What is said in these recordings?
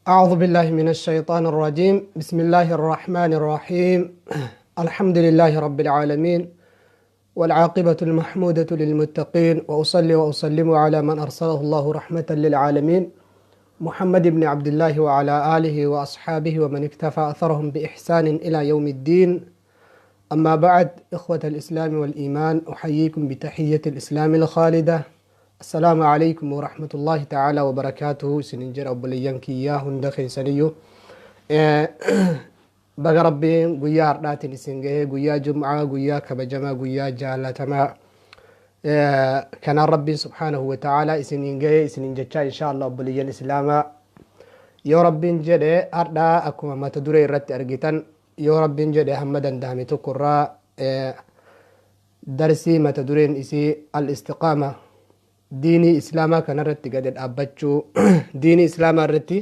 أعوذ بالله من الشيطان الرجيم. بسم الله الرحمن الرحيم. الحمد لله رب العالمين، والعاقبة المحمودة للمتقين، وأصلي وأسلم على من أرسله الله رحمة للعالمين، محمد بن عبد الله، وعلى آله وأصحابه ومن اكتفى أثرهم بإحسان إلى يوم الدين. أما بعد، إخوة الإسلام والإيمان، أحييكم بتحية الإسلام الخالدة: السلام عليكم ورحمة الله تعالى وبركاته. Isiniin jedha obboleeyyan kiyyaa hunda keessaniyyuu. Baga Rabbiin guyyaa har'aatiin isin gahee, guyyaa Jum'aa, guyyaa kabajamaa, guyyaa jaalatamaa kanaan Rabbiin subhaanahu wa ta'aalaa isiniin gahee isiniin jechaa, insha Allah obboleeyyan Islaamaa, yoo Rabbiin jedhe har'aa akkuma mata duree irratti argitan, yoo Rabbiin jedhe hamma danda'ame tokkorraa darsii mata dureen isii al-istiqaama, diinii Islaamaa kanarratti gadi dhaabbachuu, diinii Islaamaa irratti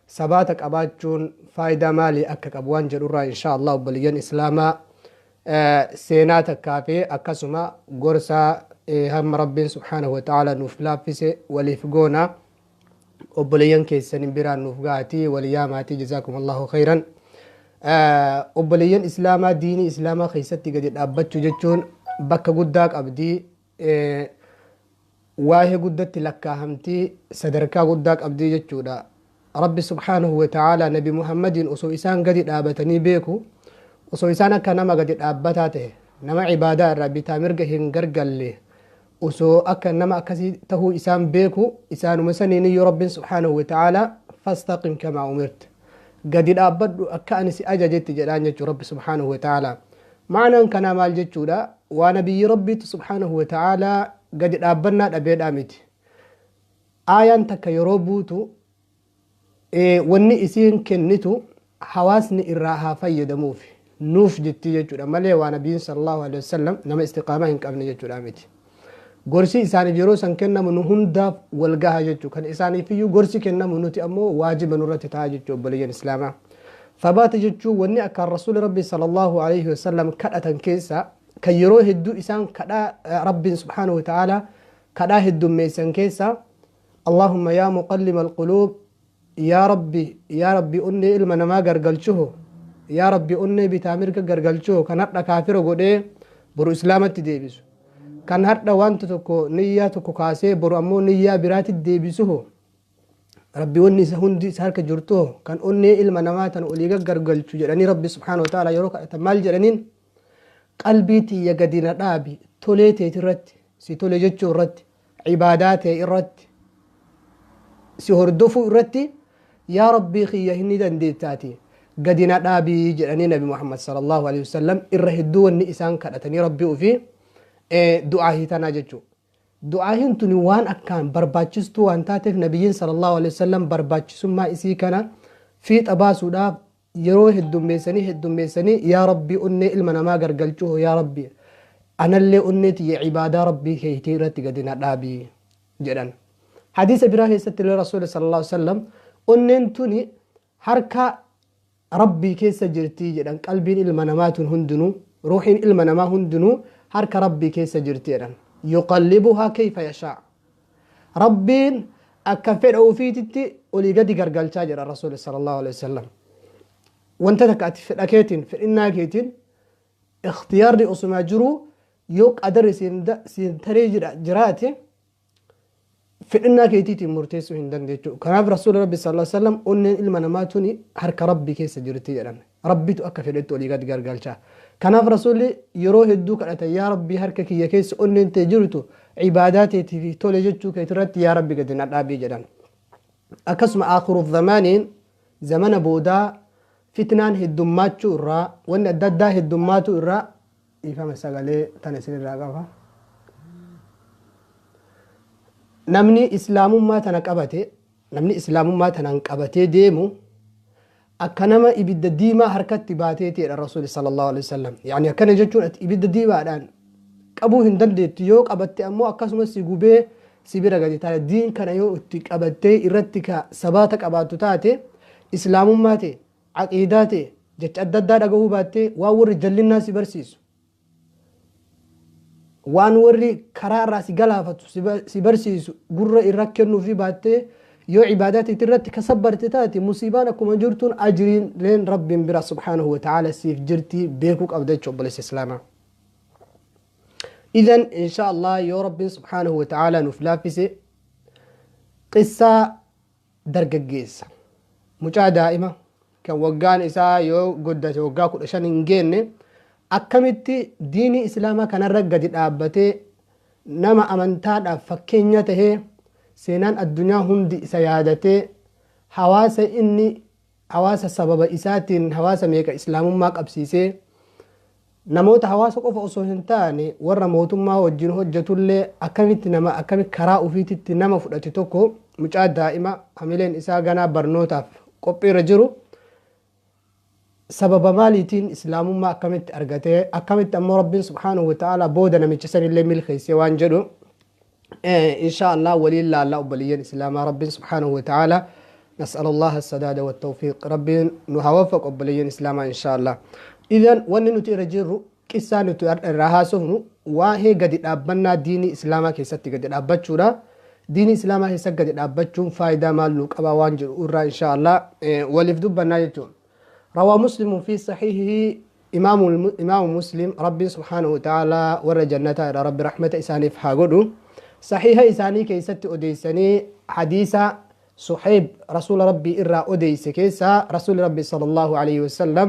sabaata qabaachuun faayidaa maalii akka qabu waan jedhurraa, insha Allah obboleeyyan Islaamaa, seenaa takkaa fi akkasuma gorsa hamma Rabbiin subhaanahu wa ta'ala nuuf laaffise waliif goona. Obboleeyyan keessan biraan nuuf ga'atii waliyaamaatii. Jazaakum Allahu khayran. Obboleeyyan Islaamaa, diinii Islaamaa keessatti gadi dhaabbachuu jechuun bakka guddaa qabdii, waa'ee guddatti lakkaahamtii, sadarkaa guddaa qabdii jechuudha. Rabbi subhaanahu wa ta'ala Nabi Muhammadiin osoo isaan gadi dhaabatanii beeku, osoo isaan akka nama gadi dhaabbataa ta'e, nama ibaadaa irraa bitaa mirga hin gargalle, osoo akka nama akkasii tahuu isaan beeku, isaanuma saniin iyyuu Rabbiin subhaanahu wa ta'ala "fastaqim kamaa umirta", gadi dhaabbadhu akka ani si ajajetti jedhaan jechuu Rabbi subhaanahu wa ta'ala. Ma'anaan kanaa maal jechuudha? Waa nabiyyi Rabbiitu subhaanahu wa ta'ala gadi dhaabbannaa dhabeedhaa miti. Aayaan takka yeroo buutu wanni isiin kennitu hawaasni irraa haa fayyadamuuf nuuf jetti jechuudha malee waa nabiyyiin sallallahu alaihi wasallam nama istiqaamaa hin qabne jechuudha miti. Gorsi isaaniif yeroo san kennamu nu hundaaf wal gaha jechuu. Kan isaaniif iyyuu gorsi kennamu nuti ammoo waajiba nurratti ta'a jechuu obboleeyyan Islaamaa. Sabaata jechuun wanni akkaan Rasuuli Rabbi sallallahu alaihi wasallam kadhatan keessa, kan yeroo hedduu isaan kadhaa Rabbiin subhaanahu wa ta'ala kadhaa heddummeessan keessa: "Allahumma yaa muqallima alquluub", yaa Rabbi, yaa Rabbi onnee ilma namaa gargalchuhu, yaa Rabbi onnee bitaa mirga gargalchuhu, kan hadha kaafira godhee boru Islaamatti deebisu, kan hadha wanta tokko niyyaa tokko kaasee boru ammoo niyyaa biraatti deebisuhu, Rabbi wanni isa hundi isa harka jirtu, kan onnee ilma namaa tan olii gaggargalchu jedhanii Rabbi subhaanahu wa ta'ala yeroo kadhatan maal jedhaniin? "Qalbii tiyya gadi na dhaabi tolee teeti irratti, si tole jechuu irratti, ibaadaa tee irratti, si hordofuu irratti, yaa Rabbii kiyya inni dandeettaati gadi na dhaabii" jedhanii. Nabi Muhammad sallallahu alaihi wasallam irra hedduu wanni isaan kadhatanii Rabbii ofii du'aa hiitanaa jechuu. Du'aahin tuni waan akkaan barbaachistuu waan taateef, nabiyyiin sallallahu alaihi wasallam barbaachisummaa isii kana fiixa baasuudhaaf yeroo heddummeessanii heddummeessanii "Yaa Rabbii onnee ilma namaa gargalchuu, yaa Rabbii anallee onnee tiyya ibaadaa Rabbii keetii irratti gadi na dhaabii" jedhan. Hadiisa biraa keessatti illee Rasuulli sallallahu alaihi wasallam onneen tuni harka Rabbii keessa jirti jedhan. Qalbiin ilma namaa tun hundinuu, ruuhiin ilma namaa hundinuu harka Rabbii keessa jirti jedhan. "Yuqallibuhaa kayfa yashaa", Rabbiin akka fedha ofiititti olii gadi gargalchaa jedha Rasuulli sallallahu alaihi wasallam. Wanta takka ati fedha keetiin, fedhinnaa keetiin, ikhtiyaarri osumaa jiruu, yoo qadarri siin taree jiraate, fedhinnaa keetiitiin murteessuu hin dandeechu. Kanaaf Rasuulli Rabbi sallallahu alaihi wasallam onneen ilma namaa tuni harka Rabbi keessa jirti jedhan. Rabbitu akka fedhetti olii gadi gargalcha. Kanaaf Rasuulli yeroo hedduu kadhatan: "Yaa Rabbi, harka kiyya keessa onneen tee jirtu ibaadaa teetii fi tole jechuu keetirratti yaa Rabbi gadi na dhaabii" jedhan. Akkasuma akhiru zamaaniin, zamana boodaa, fitnaan heddummaachuu irraa, wanni adda addaa heddummaatu irraa, dhiifama sagalee tana isinirraa qaba. Namni Islaamummaa tana qabate, namni Islaamummaa tanaan qabatee deemu akka nama ibidda diimaa harkatti baateetiidha Rasuuli sallallahu alaihi wasallam. Yani akkana jechuun ati ibidda diimaadhaan qabuu hin dandeettu, yoo qabatte ammoo akkasumas si gubee si bira gadi taate. Diin kana yoo itti qabattee irratti ka sabaata qabaattu taate, Islaamummaa ta'e, aqiidaa ta'e, jecha adda addaa dhagahuu baattee, waan warri jallinnaa si barsiisu, waan warri karaa irraa si galaafatu si barsiisu gurra irra kennuufi baattee Yoo ibaadaa teetii irratti ka sabbarte taate, musiibaan akkuma jirtuun ajriin leen Rabbiin bira subhaanahu wa ta'aala siif jirti beekuu qabda jechuudha, obboleessa islaamaa. Idan insha Allah yoo Rabbiin subhaanahu wa ta'aala nuuf laaffise, qissaa dargaggeessa mucaa daa'ima kan waggaan isaa yoo guddate waggaa 15 hin geenne akkamitti diinii islaamaa kanarra gadi dhaabbatee nama amantaadhaaf fakkeenya tahee, seenaan addunyaa hundi isa yaadatee, hawaasa inni hawaasa sababa isaatiin hawaasa meeqa islaamummaa qabsiisee, namoota hawaasa qofa osoo hin taane warra mootummaa wajjin hojjetullee akkamitti nama akkamitti karaa ofiititti nama fudhate tokko, mucaa daa'ima hamileen isaa ganaa barnootaaf qophiirra jiru, sababa maaliitiin islaamummaa akkamitti argatee, akkamitti ammoo Rabbiin subhaanahu wa ta'ala booda namicha sanillee milkeessee waan jedhu insha Allah waliin laallaa, obboleeyyan islaamaa. Rabbiin subhaanahu wa ta'ala, نسأل الله السداد والتوفيق, ربي نهوفق obboleeyyan islaamaa insha Allah. Idan wanni nuti irra jirru, qissaa nuti irraa haasofnu, waa'ee gadi dhaabbannaa diinii islaamaa keessatti gadi dhaabbachuudha. Diinii islaamaa keessatti gadi dhaabbachuun faayidaa maal nu qaba waan jedhu irraa insha Allah waliif dubbannaa jechuudha. روى مسلم في صحيحه, إمام مسلم, ربي سبحانه وتعالى ور جنة إلى رب رحمة إساني فحاقدو, صحيح إساني كيست أديسني حديث صحيب رسول ربي إرى أديس كيسا رسول ربي صلى الله عليه وسلم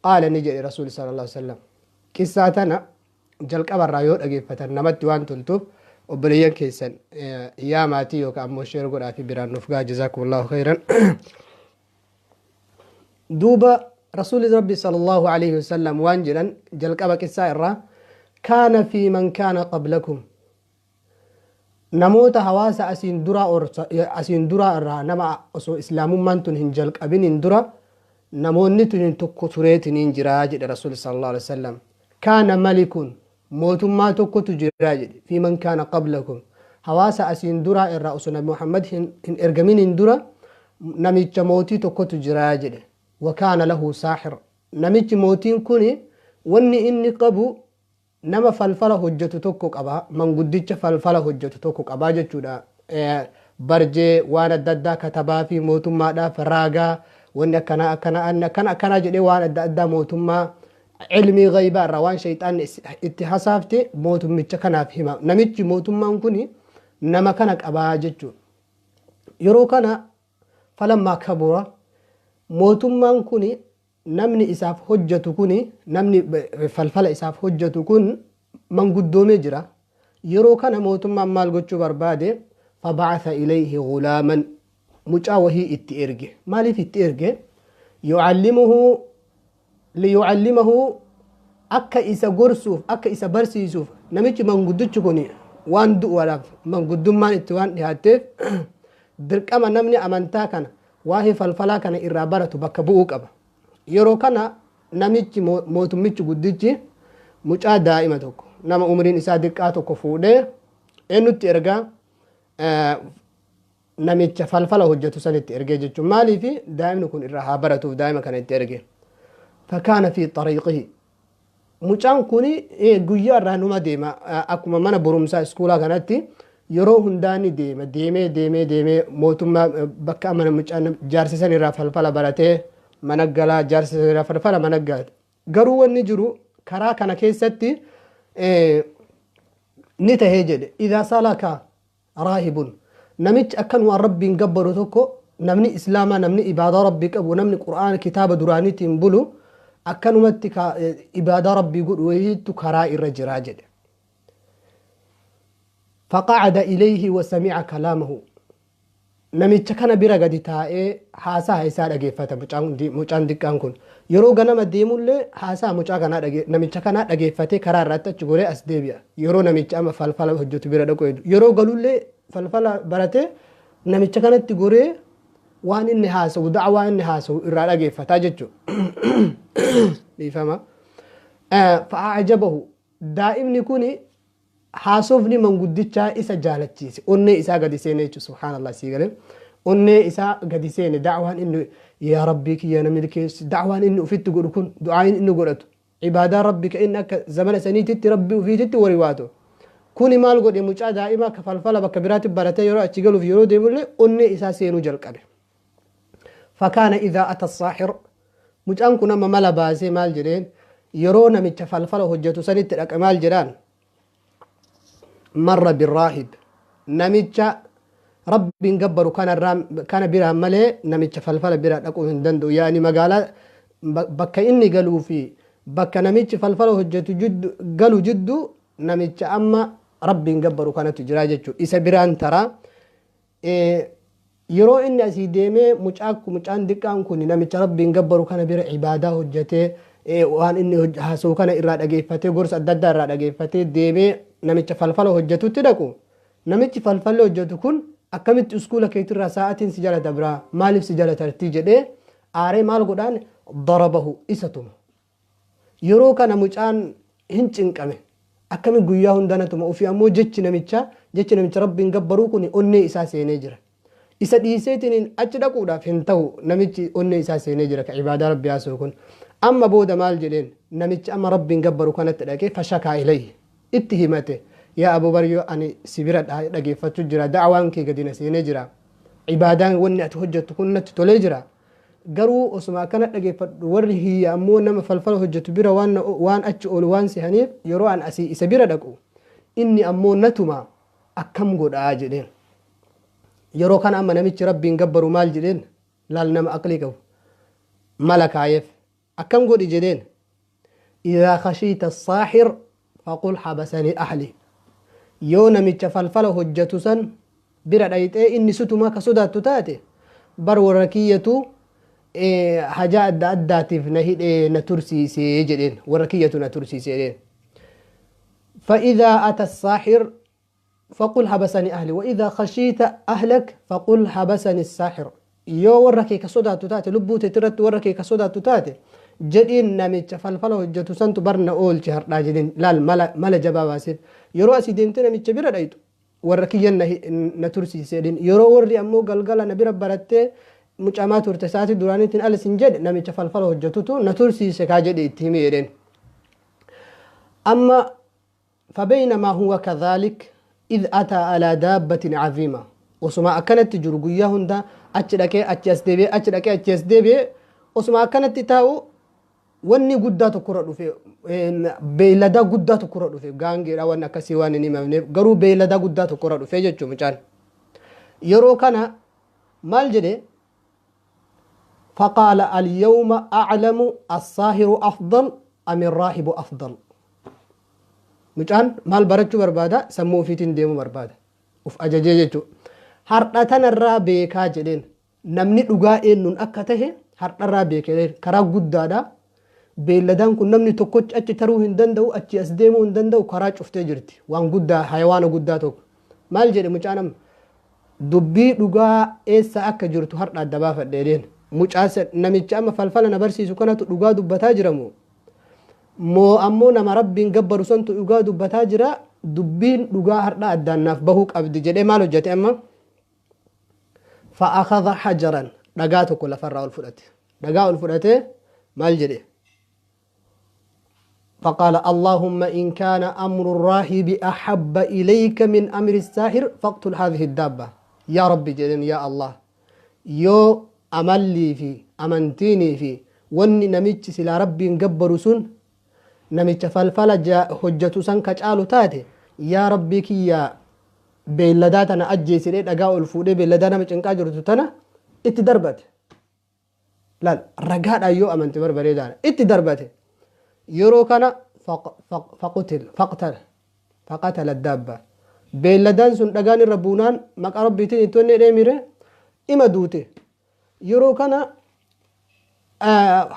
قال, نجي رسول صلى الله عليه وسلم. قصاتنا jalqaba irraa yoo dhageeffatan namatti waan toltuuf, obboleeyyan keessan yaa maatii yookaan ammoo share godhaa fi biraan nuuf gaa. Jazaakumullahu khayran. Duuba rasuuli Rabbi sallallahu alaihi wasallam waan jedhan jalqaba qissaa irraa: kaana fi man kaana qablakum, namoota hawaasa asiin duraa irraa, nama osoo islaamummaan tun hin jalqabinin dura namoonni tun tokko tureetiniin jiraa jedhe rasuuli sallallahu alaihi wasallam. Kaana malikun, mootummaa tokkotu jira jedhe. Fi man kaana qablakum, hawaasa asiin duraa irraa osoo Nabi Muhammad hin ergaminin dura namicha mootii tokkotu jira jedhe. Wakaana lahu saaxir, namichi mootiin kun wanni inni qabu nama falfala hojjetu tokko qaba, manguddicha falfala hojjetu tokko qaba jechuudha. Barjee waan adda addaa katabaa fi mootummaadhaaf raagaa, wanni akkana akkana akkana akkanaa jedhee waan adda addaa mootummaa ilmii ghaybaa irraa waan shayxaanni itti hasaafte mootummicha kanaaf hima. Namichi mootummaan kun nama kana qabaa jechuudha. Yeroo kana falammaa kabura, mootummaan kun namni isaaf hojjetu kun, namni falfala isaaf hojjetu kun manguddoomee jira. Yeroo kana mootummaan maal gochuu barbaade? Fabacatha ilayhi gulaaman, mucaa wahii itti erge. Maaliif itti erge? Yucallimuhu, liyucallimahu, akka isa gorsuuf, akka isa barsiisuuf. Namichi manguddichi kun waan du'uudhaaf manguddummaan itti waan dhiyaatteef, dirqama namni amantaa kana waa'ee falfalaa kana irraa baratu bakka bu'uu qaba. Yeroo kana namichi mootummichi guddichi mucaa daa'ima tokko, nama umriin isaa diqqaa tokko fuudhee eenyutti ergaa? Namicha falfala hojjetu sanitti ergee jechuun. Maaliif? Daa'imni kun irraa haa baratuuf daa'ima kana itti erge. Fakaana fi xariiqihi, mucaan kun guyyaa irraa numa deema, akkuma mana barumsaa iskuulaa kanatti yeroo hundaa ni deema. Deemee deemee deemee mootummaa bakka mana mucaan jaarsisan irraa falfala baratee mana galaa, jaarsisan irraa falfala mana gala. Garuu wanni jiru karaa kana keessatti ni tahee jedhe, idaa salaka raahibun, namichi akkan waan Rabbiin gabbaru tokko, namni islaamaa, namni ibaadaa Rabbii qabu, namni Qur'aana kitaaba duraaniitiin bulu, akkanumatti ibaadaa Rabbii godhu wayiitu karaa irra jiraa jedhe. Faqacada ilayhi wa samica kalaamahu, namicha kana bira gadi taa'ee haasaa isaa dhageeffata. Mucaan diqqaan kun yeroo ganama deemullee haasaa mucaa kanaa, namicha kanaa dhageeffatee karaa irratti achi goree as deebi'a. Yeroo namicha amma falfala hojjetu bira dhaqu, yeroo galullee falfala baratee namicha kanatti goree waan inni haasa'u, da'waa inni haasa'u irraa dhageeffataa jechuudha. Dhiifama. Fa'aajabahu, daa'imni kuni haasofni manguddichaa isa jaalachiise, onnee isaa gadi seene jechuudha. Subhaanallah, sii galee onnee isaa gadi seene. Da'waan inni "Yaa Rabbii kiyya na milkeessi", da'waan inni ofitti godhu kun, du'aayin inni godhatu, ibaadaa Rabbi ka inni akka zamana saniititti Rabbi ofiititti wari waatu Kuni maal godhe? Mucaa daa'ima ka falfala bakka biraatti baratee yeroo achi galuuf yeroo deemullee onnee isaa seenuu jalqabe. Fakaana idhaa ata saaxir, mucaan kun amma mala baasee maal jedheen? Yeroo namicha falfala hojjetu sanitti dhaqe maal jedhaan? Marra birraahib, namicha Rabbiin gabbaru kanarraa kana biraan malee namicha falfala bira dhaquu hin danda'u. Yaani magaalaa bakka inni galuu fi bakka namichi falfala hojjetu galu jiddu namicha amma Rabbiin gabbaru kanatu jira jechuudha. Isa biraan taraa. Yeroo inni asii deemee mucaan diqqaan kun namicha Rabbiin gabbaru kana bira ibaadaa hojjetee, waan inni haasa'u kana irraa dhageeffatee, gorsa adda addaa irraa dhageeffatee deemee namicha falfala hojjetutti dhaqu. Namichi falfalli hojjetu kun akkamitti iskuula keetirraa sa'aatiin si jala dabraa, maaliif si jala tartii jedhee aaree maal godhaan? Darabahu, isa tuma. Yeroo kana mucaan hin cinqame. Akkami guyyaa hunda na tuma? Ofii ammoo jechi namicha Rabbiin gabbaruu kun onnee isaa seenee jira. Isa dhiiseetiin achi dhaquudhaaf hin ta'u, namichi onnee isaa seenee jira ka ibaadaa Rabbi haasa'u kun. Amma booda maal jedheen? Namichi amma Rabbiin gabbaru kanatti dhaqee fashakaa ilayhi, itti himate. Yaa Abu Baryoo, ani si bira dhageeffachuu jira, da'waan kee gadi na seenee jira, ibaadaan wanni ati hojjettu kun natti tolee jira. Garuu osuma akkana dhageeffadhu warri hiyya ammoo nama falfala hojjetu bira waan achi oolu waan sehaniif yeroo an asii isa bira dhaqu inni ammoo natuma, akkam godhaa jedheen. Yeroo kana amma namichi Rabbiin gabbaru maal jedheen? Laal, nama aqlii qabu mala kaayeef. Akkam godhi jedheen? Idaa khashiita saaxir faqul habasanii ahli. Yoo namicha falfala hojjetu san bira dhayxee inni sutuma ka sodaattu taate, bar warra kiyyatu hajaa adda addaatiif na hidhee na tursiisee jedheen, warra kiyyatu na tursiisee jedheen. فإذا أتى الساحر فقل حبسني أهلي، وإذا خشيت أهلك فقل حبسني الساحر. Yoo warra kee ka sodaattu taate, lubbuu teetirratti warra kee ka sodaattu taate jedhiin, namicha falfala hojjetu santu barna oolche hardhaa jedhiin. Laal, mala jabaa baaseef. Yeroo asii deemtee namicha bira dhayxu warra kiyyan na tursiise jedhiin. Yeroo warri ammoo galgala na bira barattee mucamaa turte sa'aatii duraaniitiin ala sin jedhe, namicha falfala hojjetutu na tursiise kaa jedhe itti himi jedheen. Amma فبينما هو كذلك إذ أتى على دابة عظيمة. Osuma akkanatti jiru, guyyaa hunda achi dhaqee achi as deebi'ee, achi dhaqee achi as deebi'ee, osuma akkanatti taa'u wanni guddaa tokkorra dhufe, beeyladaa guddaa tokkorra dhufe. Gaangeedha wanni akkasii waan hin himamneef, garuu beeyladaa guddaa tokkorra dhufe jechuu mucaan. Yeroo kana maal jedhe? فقال اليوم أعلم الساحر أفضل أم الراهب أفضل. Mucaan maal barachuu barbaada? Sammuu ofiitiin deemuu barbaada, uf ajajee jechuu. Har'a tanarraa beekaa jedheen, namni dhugaa eenyuun akka tahe har'arraa beekee. Karaa guddaadha beelladaan kun, namni tokkochi achi taruu hin danda'u, achi as deemuu hin danda'u, karaa cuftee jirti. Waan guddaa, hayawaana guddaa tokko. Maal jedhe mucaan amma? Dubbii dhugaa eessa akka jirtu har'a adda baafadhe jedheen. Mucaa namicha amma falfala na barsiisu kanatu dhugaa dubbataa jiramu moo ammoo nama Rabbiin gabbaru santu dhugaa dubbataa jira? Dubbiin dhugaa har'a addaan naaf bahuu qabdi jedhee maal hojjete amma? فأخذ حجرا, dhagaa tokko lafarraa ol fudhate. Dhagaa ol fudhate maal jedhe? فقال اللهم إن كان أمر الراهب أحب إليك من أمر الساحر فاقتل هذه الدابة. يا ربي jedheen, يا الله, yoo amallii fi amantiinii fi wanni namichi silaa Rabbiin gabbaru sun namicha falfala hojjetu san ka caalu taate, yaa Rabbii kiyya, beelladaa tana ajjeesidhee dhagaa ol fuudhee beelladaa nama cinqaa jirtu tana itti darbate. Laal, ragaadhaan yoo amante barbareedaadha. Itti darbate. Yeroo kana فقتل فقتل فقتل الدابة. Beelladaan sun dhagaan irra buunaan maqaa Rabbiitiin itti wanni dheemire ima duute. Yeroo kana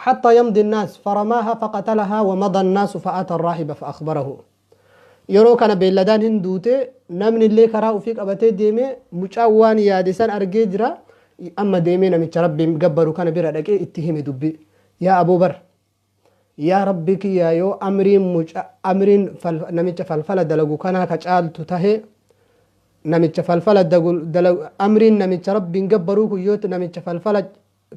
حتى يمضي الناس فرماها فقتلها ومضى الناس فأتى الراهب فأخبره. Yeroo kana beelladaan hin duute, namni illee karaa ofii qabatee deemee, mucaan waan yaade san argee jira. Amma deemee namicha Rabbiin gabbaru kana bira dhaqee itti hime dubbii. Yaa aboo, bar yaa Rabbi kiyya, yoo amriin muca amriin namicha falfala dalagu kanaa ka caaltu tahe, namicha falfala dalagu, amriin namicha Rabbiin gabbaruu kun yoo namicha falfala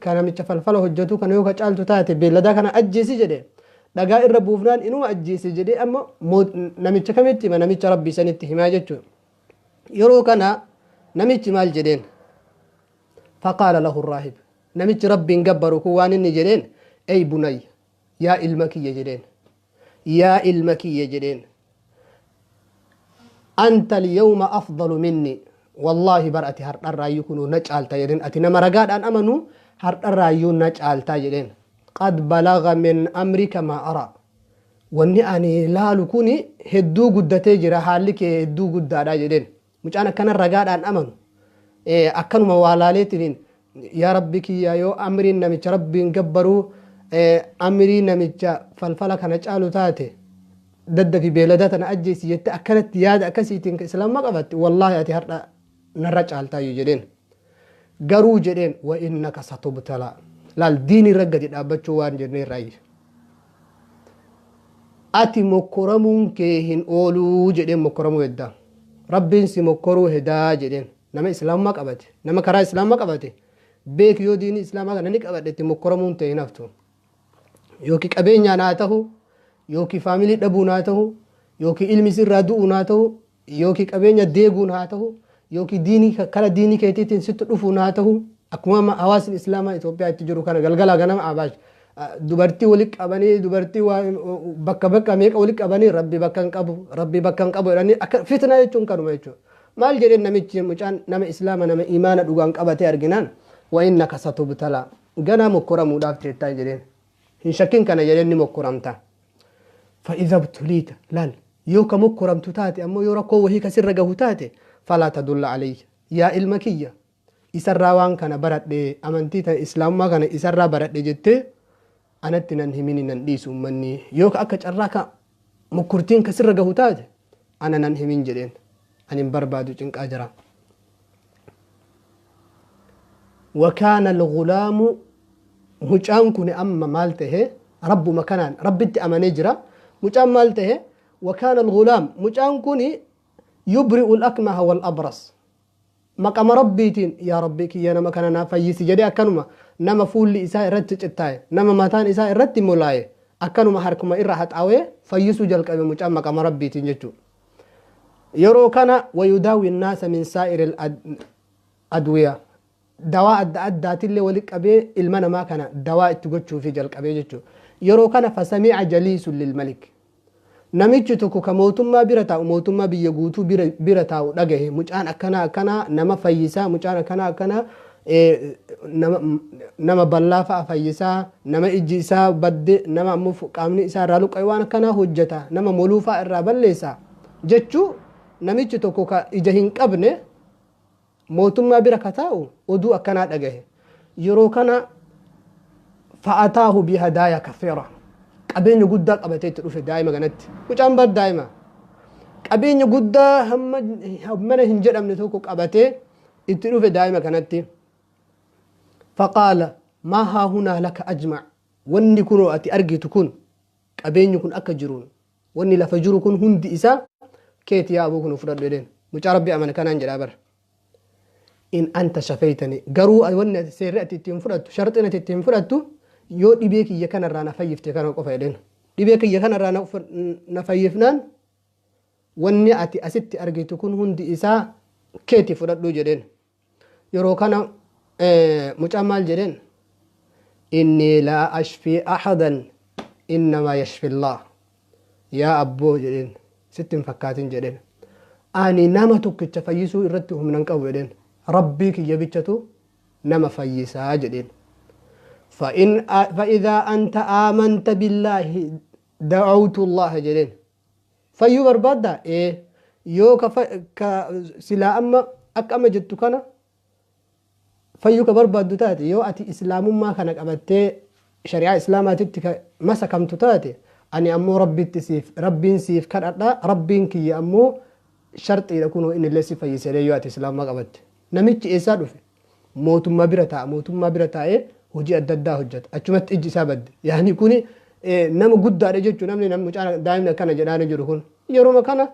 ka namicha falfala hojjetu kana yoo ka caaltu taate, beelladaa kana ajjeesi jedhe. Dhagaa irra buufnaan inuma ajjeese jedhee amma namicha kamitti hima? Namicha rabbii sanitti himaa jechuudha. Yeroo kana namichi maal jedheen? Faqaala lahu raahib. Namichi rabbiin gabbaru kun waan inni jedheen, ey bunayya, yaa ilma kiyya jedheen. Yaa ilma kiyya jedheen. Anta al-yawma afdalu minni. Wallaahi bar ati hardharraayyuu kunuu na caalta jedheen. Ati nama ragaadhaan amanu hardharraayyuu na caaltaa jedheen. Qad balaga min amrika maa araa. Wanni ani laalu kuni hedduu guddatee jira, haalli kee hedduu guddaadha jedheen. Mucaan akkana ragaadhaan amanu akkanuma waa laaleetiniin, yaa rabbi kiyya, yoo amriin namicha rabbiin gabbaruu amrii namicha falfala kana caalu taate, daddafi beelada tana ajjeesi jette, akkanatti yaada akkasiitiin islaamummaa qabatte, wallaahi ati har'a narra caaltaayyuu jedheen. Garuu jedheen, wa innaka satubtalaa. Laal, diin irra gadi dhaabbachuu waan jennee irraayyi. Ati mokkoramuun kee hin ooluu jedheen. Mokkoramuu heddaa. Rabbiin si mokkoruu hedaa jedheen. Nama islaamummaa qabate, nama karaa islaamummaa qabate beek, yoo diinii islaamaa kana ni qabadhe itti mokkoramuun ta'e hin haftu. Yookiin qabeenyaan haa ta'u, yookiin faamilii dhabuun haa ta'u, yookiin ilmi sirraa du'uun haa ta'u, yookiin qabeenya deeguun haa ta'u, yookiin diinii kara diinii keetiitiin sitti dhufuun haa ta'u. Akkuma amma hawaasni islaamaa Itoophiyaa itti jiru kana, galgalaa ganama abaash dubartii walitti qabanii, dubartii bakka bakka meeqa walitti qabanii, rabbi bakka hin qabu, rabbi bakka hin qabu jedhanii akka fitnaa jechuun kanuma jechuudha. Maal jedheen namichi? Mucaan nama islaama, nama imaana dhugaan qabatee arginaan, wa innaka satubtalaa, ganaa mokkoramuudhaaf teettaa jedheen. Hin shakkin kana jedheen, ni mokkoramta. Fa'iza btuliita, laal, yoo ka mokkoramtu taate ammoo, yoo rakkoo wahii ka sirra gahu taate, falaa tadulla alayya, yaa ilma kiyya, isarraa waan kana baradhe, amantii tan islaamummaa kana isarraa baradhe jettee anatti nan himini, nan dhiisu ummanni. Yoo ka akka carraa ka mokkortiin ka sirra gahu taate, ana nan himin jedheen, ani hin barbaadu cinqaa jira. Wakaana algulaamu, mucaan kun amma maal tahe? Rabbuma kanaan rabbitti amanee jira. Mucaan maal tahe? Wakaana algulaam, mucaan kun yubri'u al-akmaha wal abras. Maqama rabbiitiin, yaa rabbii kiyya, nama kana naa fayyisi jedhee, akkanuma nama fuulli isaa irratti cittaa'e, nama mataan isaa irratti molaa'e, akkanuma harkuma irra haxaawee fayyisuu jalqabe mucaan maqama rabbiitiin jechuudha. Yeroo kana wayudaawi naasa min saa'iri adwiya, dawaa adda addaatillee walitti qabee ilma namaa kana dawaa itti gochuufi jalqabee jechuudha. Yeroo kana fasami'a jaliisun lilmalik. Namichi tokko ka mootummaa bira taa'u, mootummaa biyya guutuu bira taa'u dhagahe, mucaan akkanaa akkanaa nama fayyisaa, mucaan akkanaa akkanaa nama ballaa fa'a fayyisaa, nama ijji isaa badde, nama ammoo qaamni isaa irraa luqqa'e, waan akkanaa hojjeta, nama moluu fa'a irraa balleessa jechuu, namichi tokko ka ija hin qabne mootummaa bira ka taa'u oduu akkanaa dhagahe. Yeroo kana fa'ataahu bihadaaya kafeera, qabeenya guddaa qabatee itti dhufe daa'ima kanatti. Mucaan bar daa'ima qabeenya guddaa hamma hammana hin jedhamne tokko qabatee itti dhufe daa'ima kanatti. Faqaala, maa haahunaa laka ajmac, wanni kunoo ati argitu kun, qabeenyi kun akka jiruun, wanni lafa jiru kun hundi isaa keeti, yaa abuu, kun fudhadhu jedheen. Mucaa rabbi amane kanaan jedhaa bara. In anta shafeeytani, garuu wanni ati seerri ati ittiin fudhattu, sharxiin ati ittiin fudhattu, yoo dhibee kiyya kanarraa na fayyifte kana qofa jedheen. Dhibee kiyya kanarraa na fayyifnaan, wanni ati asitti argitu kun hundi isaa keeti, fudhadhuu jedheen. Yeroo kana mucaan maal jedheen? Inni laa ashfii ahadan, innamaa yashfi Allah. Yaa abboo jedheen, sitti hin fakkaatin jedheen, ani nama tokkicha fayyisuu irratti humna hin qabu jedheen, rabbii kiyya bichatu nama fayyisaa jedheen. فإذا أنت آمنت بالله دعوت الله jedheen. Fayyuu barbaaddaa? Ee. Yoo ka silaa amma akka amma jettu kana fayyuu ka barbaaddu taate, yoo ati islaamummaa kana qabattee shari'aa islaamaatitti ka masakamtu taate, ani ammoo rabbitti siif, rabbiin siif kadhadha, rabbiin kiyya ammoo sharxiidha kunoo innillee si fayyise yoo ati islaamummaa qabatte. Namichi eessaa dhufe? Mootummaa bira taa'a, mootummaa bira taa'ee hojii adda addaa hojjeta. Achumatti ijji isaa badde. Yaani kuni nama guddaadha jechuun namni mucaan daa'imni akkana jedhaa jiru kun yeroo kana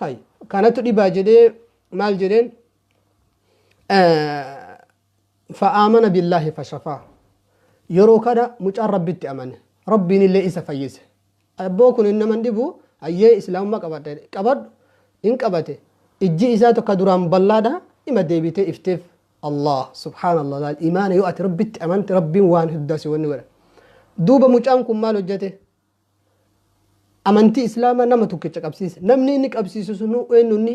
hay kanatu dhibaa jedhee maal jedheen? Fa'aamana billaahi fashafaa. Yeroo kana mucaan rabbitti amane, rabbiin illee isa fayyise. Abboo kun nama dhibu hayyee islaamummaa qabadhe qabadhu hin qabate. Ijji isaa tokko duraan bal'aadha ima deebitee ifteef. Allah subhaanallah, laal imaana, yoo ati Rabbitti amante Rabbiin waan huddaa si wanni godha. Duuba mucaan kun maal hojjete? Amantii islaamaa nama tokkicha qabsiise. Namni inni qabsiisu sun eenyunni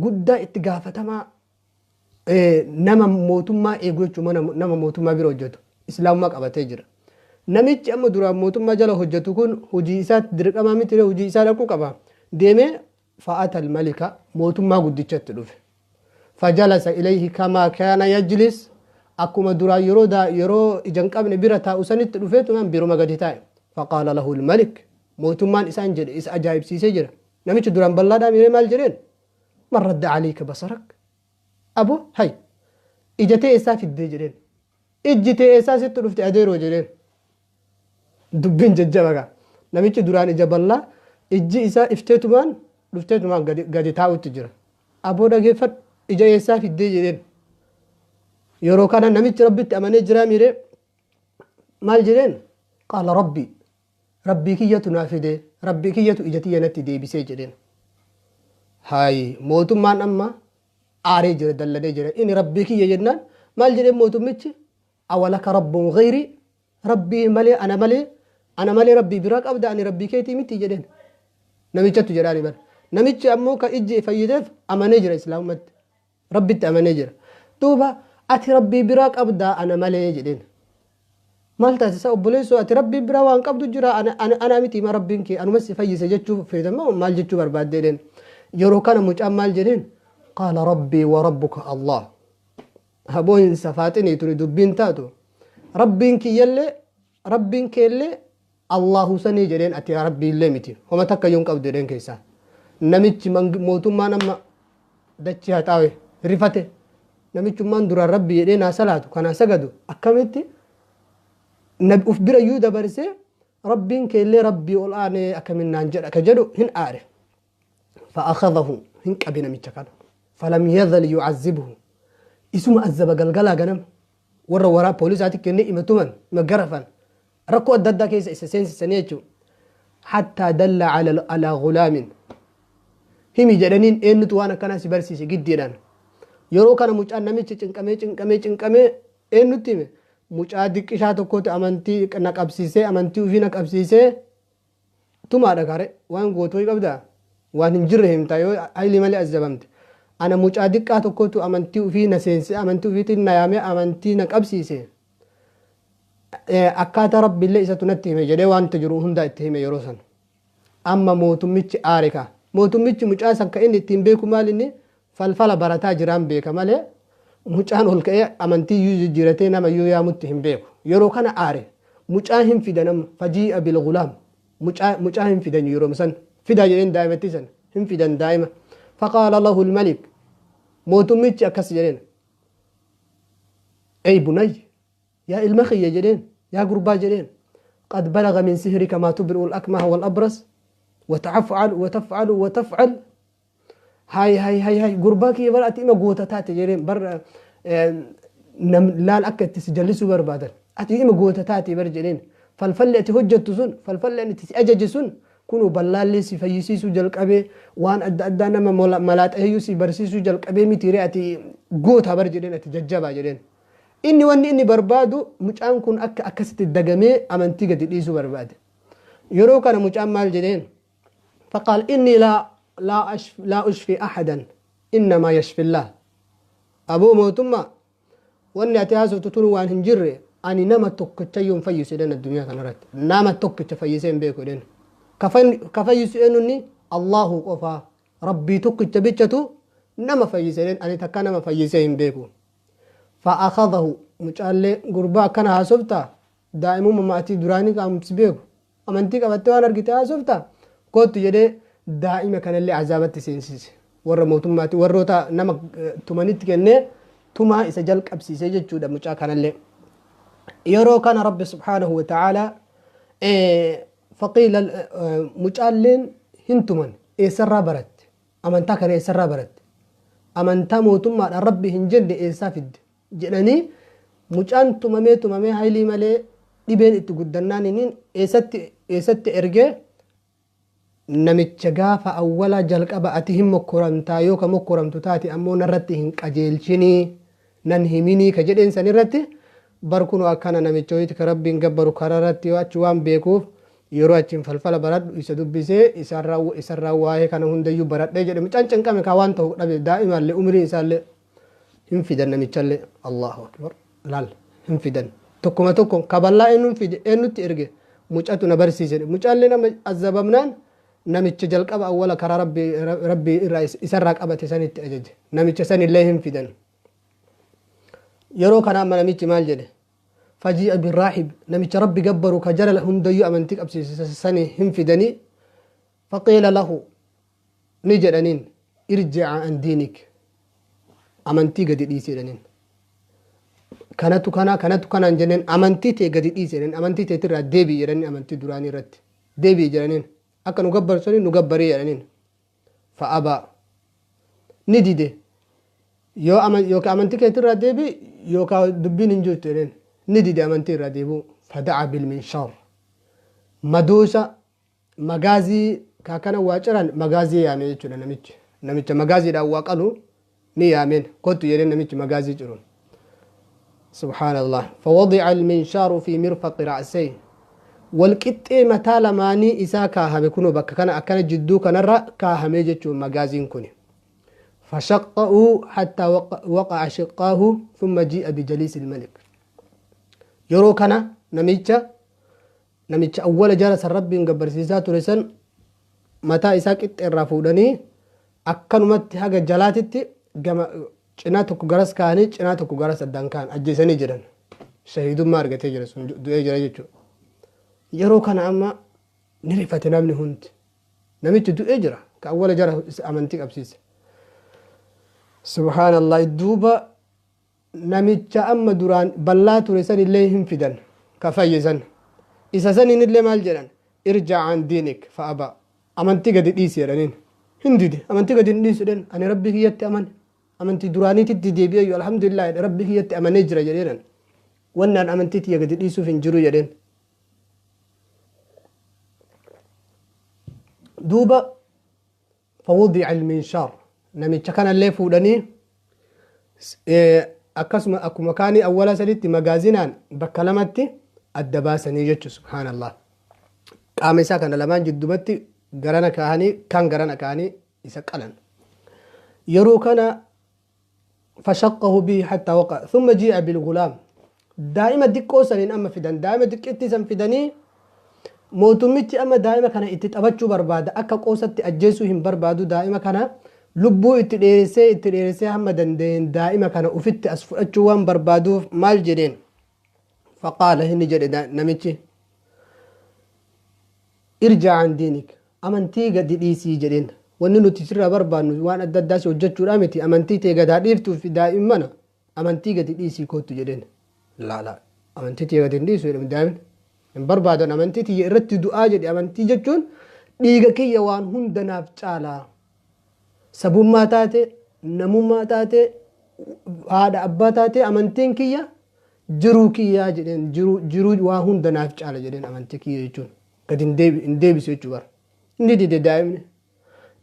guddaa itti gaafatamaa nama mootummaa eegu jechuudha, nama mootummaa bira hojjetu islaamummaa qabatee jira. Namichi amma duraan mootummaa jala hojjetu kun hojii isaatti dirqamaa miti, hojii isaa dhaquu qaba. Deemee fa'ata almalika, mootummaa guddichatti dhufe. Fajalasa ilayhi kamaa kaana yajlis, akkuma duraan yeroo ija hin qabne bira taa'u sanitti dhufeetumaan biruma gadi taa'e. Faqaala lahu almalik, mootummaan isaan jedhe isa ajaa'ibsiisee jira. Namichi duraan bal'aadhaa miree maal jedheen? Man radda alayka basarak, abo hay ija tee eessaa fiddee jedheen. Ijji tee eessaa sitti dhufte adeeroo jedheen. Dubbiin jajjaba gaa. Namichi duraan ija bal'aa ijji isaa ifteetumaan dhufteetumaan gadi taa'utti jira. Aboo dhageeffadhu, ija eessaa fiddee jedheen. Yeroo kana namichi Rabbitti amanee jiraa miiree maal jedheen? Qaala Rabbi, Rabbii kiyyatu naa fide, Rabbii kiyyatu ija tiyya natti deebisee jedheen. Hayi mootummaan amma aaree jira, dallanee jira. Inni Rabbii kiyya jennaan maal jedheen mootummichi? Awalaka rabbun ghayri, Rabbii malee, ana malee Rabbii biraa qabda, ani Rabbii keetii miti jedheen. Namichatu jedhaani bara. Namichi ammoo kan ijji fayyiteef amanee jira islaamumatti. Rabbitti amanee jira. Duuba ati Rabbii biraa qabdaa ana malee jedheen. Maal taasisa obboleessoo, ati Rabbii biraa waan qabdu jira, ana miti ma Rabbiin kee anumas si fayyise jechuu feetama, maal jechuu barbaadde jedheen. Yeroo kana mucaan maal jedheen? Qaala Rabbii wa rabbuka Allah. Haboo hin safaaxinii tuni dubbiin taatu. Rabbiin kiyyallee Rabbiin keellee Allahu sanii jedheen, ati Rabbiillee miti. Homa takka iyyuu hin qabdu jedheen keessaa. Namichi mootummaan amma dachii haxaawe rifate. Namichummaan duraan Rabbi jedhee naa salaatu kanaa sagadu akkamitti uf bira iyyuu dabarsee Rabbiin keellee Rabbii ol aanee akkamiin naan jedha ka jedhu hin aare. فأخذه hin qabe namicha kana. فلم يزل يعذبه, isuma azzaba galgalaa ganama. Warra waraa poolisaatti kennee ima tuman, ima garafan, rakkoo adda addaa keessa isa seensisanii jechuudha. حتى دل على غلام himi jedhaniin, eenyutu waan akkanaa si barsiise giddiidhaan. Yeroo kana mucaan namichi cinqamee cinqamee cinqamee eenyutti hime? Mucaa diqqishaa tokkotti amantii na qabsiisee, amantii ofii na qabsiisee. Tumaadha kare waan gootuu qabdaa, waan hin jirre himtaa yoo hayli malee azzabamte. Ana mucaa diqqaa tokkotu amantii ofii na seense, amantii ofiitiin na yaamee amantii na qabsiise, akkaataa Rabbiillee isatu natti hime jedhee wanta jiru hundaa itti hime. Yeroo san amma mootummichi aare ka. Mootummichi mucaa san ka inni ittiin beeku maal? Inni falfala barataa jiraan beeka malee mucaan ol ka'ee amantii iyyuu jijjiiratee nama iyyuu yaamutti hin beeku. Yeroo kana aare. Mucaa hin fidan amma. فجيء بالغلام, mucaa hin fidan. Yeroo san fidaa jedheen, daa'imatti san hin fidan daa'ima. فقال له الملك, mootummichi akkas jedheen: أي بني, yaa ilma kiyya jedheen, yaa gurbaa jedheen, قد بلغ من سحرك ما تبرئ الأكمه والأبرص وتفعل وتفعل وتفعل. هاي هاي هاي هاي gurbaa kiyya, bara ati ima goota taate jedheen. Bar laal akka itti si jallisuu barbaadan. Ati ima goota taate bar jedheen. Falfalli ati hojjettu sun, falfalli ani itti si ajaje sun kunu ballaallee si fayyisiisuu jalqabee, waan adda addaa nama malaaxaheyyuu si barsiisuu jalqabee mitiiree, ati goota bar jedheen, ati jajjabaa jedheen. Inni wanni inni barbaadu mucaan kun akka akkasitti dagamee amantii gadi dhiisuu barbaade. Yeroo kana mucaan maal jedheen? فقال إني لا أشفي أحدا إنما يشفي الله. Aboo mootummaa, wanni ati haasoftu tun waan hin jirre. Ani nama tokkicha iyyuu hin fayyisu jedhan. Addunyaa kanarratti nama tokkicha fayyisee hin beeku jedhan. Ka fayyisu eenyunni? Allahu qofaa, Rabbii tokkicha bichatu nama fayyise jedhan. Ani takka nama fayyisee hin beeku. فأخذه, mucaallee gurbaa akkana haasoftaa, daa'imummaa maatii duraanii qaamsi beeku amantii qabattee waan argite haasoftaa, kottu jedhee daa'ima kanallee azaabatti seensise. Warra mootummaatti warroota nama tumanitti kennee tumaa isa jalqabsiise jechuudha mucaa kanallee. Yeroo kana Rabbi سبحانه وتعالى فقيل mucaalleen hin tuman. Eessarraa baratte amantaa kana? Eessarraa baratte amantaa mootummaadhaan Rabbi hin jenne eessaa fidde jedhanii mucaan tumamee tumamee haylii malee dhibeen itti guddannaan inni eessatti ergee Namicha gaafa awwala jalqaba ati hin mokkoramtaa yoo ka mokkoramtu taate ammoo narratti hin qajeelchinii nan himinii ka jedheen san irratti bar kunoo akkana namicha wayiiti ka Rabbiin gabbaru kararratti yoo achi waan beekuuf yeroo achiin falfala baradhu isa dubbisee isarraa isarraa waa'ee kana hundayyuu baradhee jedhe. Mucaan cinqame kaa waan ta'u dhabe, daa'imaallee umriin isaallee hin fidan namichallee. Allahu akbar, laal, hin fidan tokkuma tokko kaballaa. Eenyuun fide? Eenyutti erge? Mucatu na barsiise. Mucaallee nama azabamnaan namicha jalqaba awwala karaa Rabbii irraa isarraa qabate sanitti ajaje. Namicha sanillee hin fidan. Yeroo kana amma namichi maal jedhe? Fajii'a birraahib, namicha Rabbi gabbaru ka jara hundayyuu amantii qabsiise sani hin fidanii. Faqiila lahu, ni jedhaniin, irji'a an diinik, amantii gadi dhiisi jedhaniin. Kanatu kana kanatu kanaan jenneen amantii tee gadi dhiisi jedhaniin, amantii teetirraa deebi'i jedhaniin, amantii duraanii irratti deebi'i jedhaniin, akka nu gabbaru sanii nu gabbarii jedhaniin. Fa'abaa, ni dide. Yoo yookaan amantii keetirraa deebi'i yookaan dubbiin hin jirtu jedheen. Ni dide amantii irraa deebi'u. Fada'a bilminshar, madoosa, magaazii kaakana waa ciran magaazii yaame jechuudha namichi. Namicha magaaziidhaan waa qalu ni yaameen, kottu jedheen namichi magaazii ciruun. Subhaanallah. Fawadi'a alminshaaru fi mirfaqi ra'see, walqixxee mataa lamaanii isaa kaahame. Kunoo bakka kana akkana jidduu kanarra kaahamee jechuun magaaziin kuni. Fashaqqa'uu hattaa waqa'a shiqqaahu, thumma ji'a bijaliisi ilmalik. Yeroo kana namicha awwala jara san Rabbiin gabbarsiisaa ture san mataa isaa qixxeerraa fuudhanii akkanumatti haga jalaatitti gama cinaa tokko garas kaa'anii cinaa tokko garas addaan kaa'an. Ajjeesanii jiran. Shahiidummaa argatee jira, sun du'ee jira jechuudha. Yeroo kana amma ni rifate namni hundi. Namichi du'ee jira ka awwala jara amantii qabsiise. Subhaanallah. Duuba namicha amma duraan ballaa ture san illee hin fidan ka fayyisan. Isa saniin illee maal jedhan? Irja an diinik. Fa'aba, amantii gadi dhiisi jedhaniin. Hin dide, amantii gadi hin dhiisu jedhan. Ani Rabbi kiyyatti amane, amantii duraaniititti deebi'eeyyu, alhamdulillah jedhe, Rabbi kiyyatti amanee jira jedheenan. Wanni an amantii tiyya gadi dhiisuuf hin jiru jedheen. Duuba fawudi'a alminshaar, namicha kanallee fuudhanii akkasuma akkuma kaanii awwala saditti magaazinaan bakka lamatti adda baasanii jechu. Subhaanallah, qaama isaa kana lamaan jiddumatti garana kaahanii kan garana kaahanii isa qalan. Yeroo kana fashaqqahu bihi hatta waqa, thumma ji'a bilgulaam, daa'ima diqqoo saniin amma fidan. Daa'ima diqqittii san fidanii, mootummichi amma daa'ima kana itti taphachuu barbaada. Akka qoosatti ajjeesuu hin barbaadu. Daa'ima kana lubbuu itti dheeressee itti dheeressee hamma danda'een daa'ima kana ufitti as fudhachuu waan barbaaduuf maal jedheen? Faqaala, inni jedhe namichi, irjaa an diinik, amantii gadi dhiisii jedheen. Wanni nuti sirraa barbaannu waan adda addaa si hojjechuudha miti, amantii tee gadaa dhiiftuuf daa'immana amantii gadi dhiisii kootu jedheen. Laala, amantii tiyya gadi hin dhiisu jedhame daa'imni. Hin barbaadan, amantii tiyya irratti du'aa jedhe. Amantii jechuun dhiiga kiyya waan hunda naaf caalaa. Sabummaa taate, namummaa taate, haadha abbaa taate, amantiin kiyya jiruu kiyyaa jedheen. Jiruu waa hunda naaf caala jedheen. Amantii kiyya jechuun gadi hin deebisu jechuu bara. Inni dide daa'imni.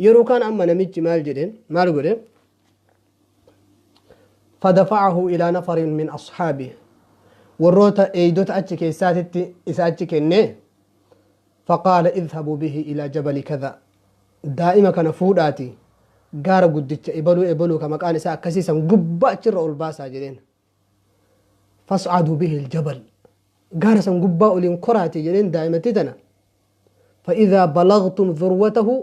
Yeroo kaan amma namichi maal jedheen? Maal godhe? Fadafa'ahu ilaa nafarin min ashaabi, warroota eeydota achi keessaatitti isa achi kennee. Faqaala idhabuu bihi ilaa jabali kaza, daa'ima kana fuudhaati gaara guddicha ebaluu ebaluu ka maqaan isaa akkasii san gubbaa achirra ol baasaa jedheen. Fas'aduu bihi aljabal, gaara san gubbaa oliin koraati jedheen daa'imatti tana. Fa'idhaa balagtum dhurwatahu,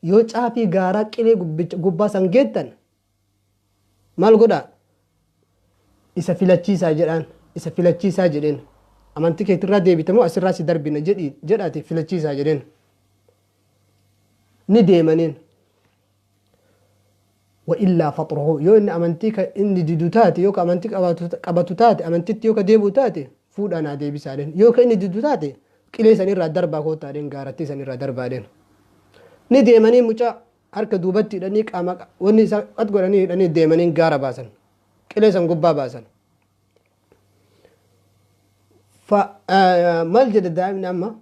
yoo caafii gaaraa qilee gubbaa san geettan maal godhaa? Isa filachiisaa jedhaan, isa filachiisaa jedheen. Amantii keetirraa deebite moo asirraa si darbina jedhi jedhaati filachiisaa jedheen. Ni deemaniin. Wa illaa faxruhu, yoo inni amantii ka inni didu taate, yoo ka amantii qabatu taate, amantitti yoo ka deebi'u taate, fuudhaa naa deebisaa jedheen. Yoo ka inni didu taate, qilee sanirraa darbaa koottaa jedheen, gaarattii sanirraa darbaa jedheen. Ni deemanii mucaa harka duubatti hidhanii, qaama wanni isaa qat godhanii hidhanii deemanii gaara baasan, qilee san gubbaa baasan. Maal jedhe daa'imni amma?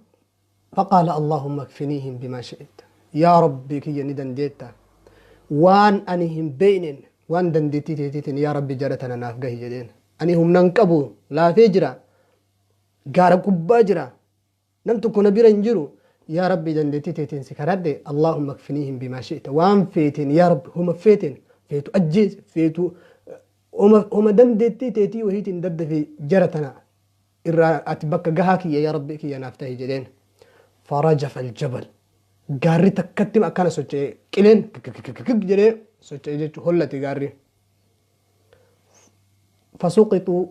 Faqaala, Allahumma kfiniihim bimaa shi'ta. Yaa Rabbii kiyya, ni dandeetta, waan ani hin beekneen, waan dandeettii teetiitiin, yaa Rabbi, jara tana naaf gahi jedheen. Ani humna hin qabu, laafee jira, gaara gubbaa jira, nam tokko na bira hin jiru. Yaa Rabbi, dandeettii teetiin si kadhadhe. Allahumma kfiniihim bimaa shi'ta, waan feeteen, yaa Rabbi, homa feeteen, feetu ajjeese, feetu homa dandeettii teetii wahiitiin daddafi jara tana irraa ati bakka gahaa kiyya, yaa Rabbi kiyya, naaf tahi jedheen. Farajafa aljabal, gaarri takkatti akkana socho'e, qileen kikikikik jedhee socho'e jechuu, hollate gaarri. Fasuqixuu,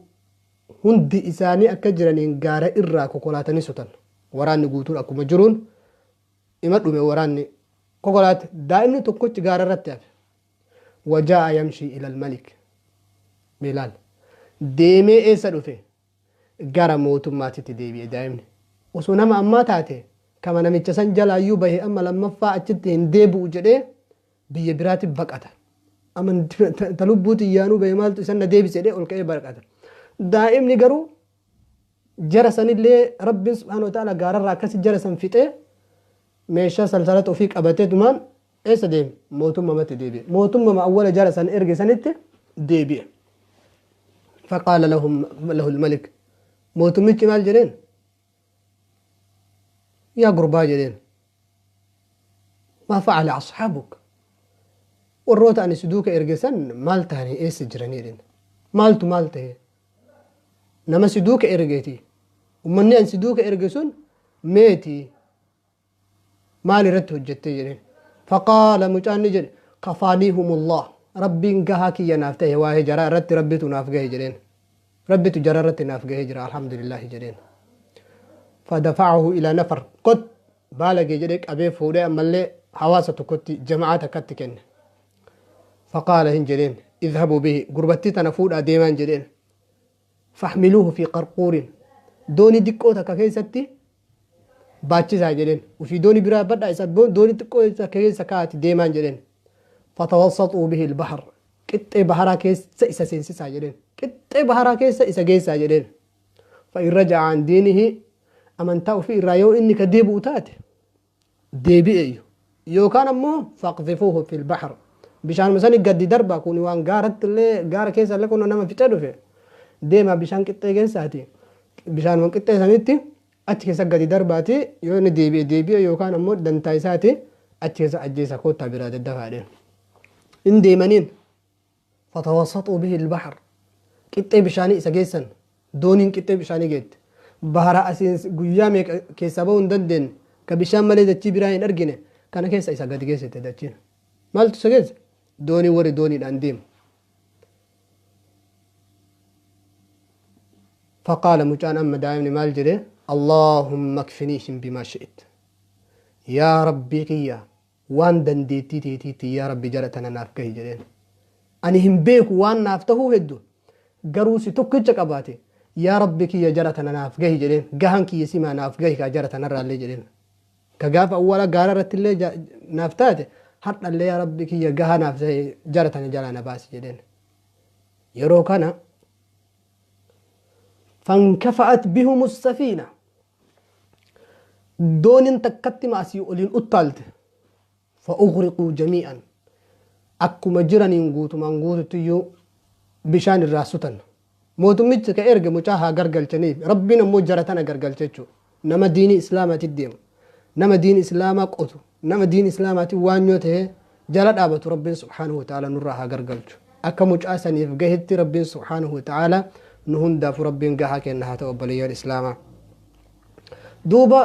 hundi isaanii akka jiraniin gaara irraa kokolaatanii sutan. Waraanni guutuun akkuma jiruun ima dhume, waraanni kokolaate, daa'imni tokkochi gaara irratti hafe. Wajaa'a yamshii ilal malik milaal deemee eessa dhufe? Gara mootummaatitti deebi'e daa'imni. Osoo nama ammaa taate, kama namicha san jalaayyuu bahe amma lammaffaa achitti hin deebi'u jedhee biyya biraatti baqata. Amma ta lubbuu xiyyaanuu bahe, maaltu isan na deebise jedhee ol ka'ee baqata. Daa'imni garuu jara sanillee Rabbiin subhaanahu wa ta'ala gaararraa akkasi jara san fixee, meeshaa salsalata ofii qabatee tumaan eessa deeme? Mootummamatti deebi'e. Mootummama awwala jara san erge sanitti deebi'e. Faqaala lahum lahul malik, mootummichi maal jedheen? Yaa gurbaa jedheen, maa facala asxaabuk, warroota ani si duuka erge san maal tahanii, eessa jiranii jedheen. Maaltu maal tahe? Nama si duuka ergeeti, ummanni an si duuka erge sun meeti, maal irratti hojjette jedheen. Faqaala, mucaan ni jedhe, kafaaniihumullah, Rabbiin gahaa kiyya naaf ta'e, waa'ee jaraa irratti Rabbitu naaf gahe jedheen. Rabbitu jara irratti naaf gahee jira, alhamdulillahi jedheen. Fadafacahu ilaa nafar, kot baalagee jedhee qabee fuudhee ammallee hawaasa tokkotti, jama'aa takkatti kenne. Faqaala, hin jedheen, idhabuu bihi, gurbattii tana fuudhaa deemaan jedheen. Fahmiluuhu fi qarquurin, doonii diqqoo takka keessatti baachisaa jedheen. Ufii doonii biraa badhaa, isa doonii xiqqoo takka keessa kaa'ati deemaan jedheen. Fatawassaxuu bihi albahr, qixxee baharaa keessa isa seensisaa jedheen, qixxee baharaa keessa isa geessaa jedheen. Fa in raja'a an diinihi, amantaa ofii irraa yoo inni ka deebi'u taate deebi'eeyyu, yookaan ammoo faqdhifuuhu fil bahr, bishaanuma sani gaddi darba. Kun waan gaaratti illee, gaara keessa illee kun nama fixee dhufe deema, bishaan qixxee keessaati, bishaanuma qixxee sanitti achi keessa gadi darbaati. Yoo inni deebi'e deebi'e, yookaan ammoo dantaa isaati achi keessa ajjeesa, koottaa biraa daddafaadhe. In deemaniin, fatawassaxuu bihi albahr, qixxee bishaanii isa geessan, dooniin qixxee bishaanii geette. Bahara asiin guyyaa meeqa keessaa bahuu hin dandeenye, ka bishaan malee dachii biraa hin argine kana keessa isa gadi geessite dachiin. Maaltu isa geesse? Doonii, warri dooniidhaan deemu. Faqaala, mucaan amma daa'imni maal jedhe? Allahumma kfiniihim bimaa shi'it, yaa Rabbii kiyya, waan dandeettii teetiitti, yaa Rabbi, jara tana naaf gahi jedheen. Ani hin beeku waan naaf tahuu heddu, garuu si tokkicha qabaate, yaa Rabbi kiyya, jara tana naaf gahi jedheen. Gahan kiyya simaa, naaf gahi kaa jara tanarraallee jedheen. Ka gaafa awwaala gaara irratti illee naaf taate, hardhallee yaa Rabbi kiyya gaha naaf tahe, jara tana jalaa na baasi jedheen. Yeroo kana fankafa'at bihumu safiina, doonin takkatti ma asii oliin uttaalte. Fa ughriquu jamii'an, akkuma jiraniin guutumaan guututtiyyuu bishaan irraa sutan. Mootummichi ka erge mucaa haa gargalchaniif, Rabbiin ammoo jara tana gargalche jechuudha. Nama diinii islaamaatti deemu, nama diin islaamaa qotu, nama diin islaamaatti waanyoo ta'ee jala dhaabatu Rabbiin subhaanahu wa ta'ala nurraa haa gargalchu. Akka mucaa saniif gahetti Rabbiin subhaanahu wa ta'ala nu hundaafu Rabbiin gahaa kenna haa ta'u, obboleeyyan islaamaa. Duuba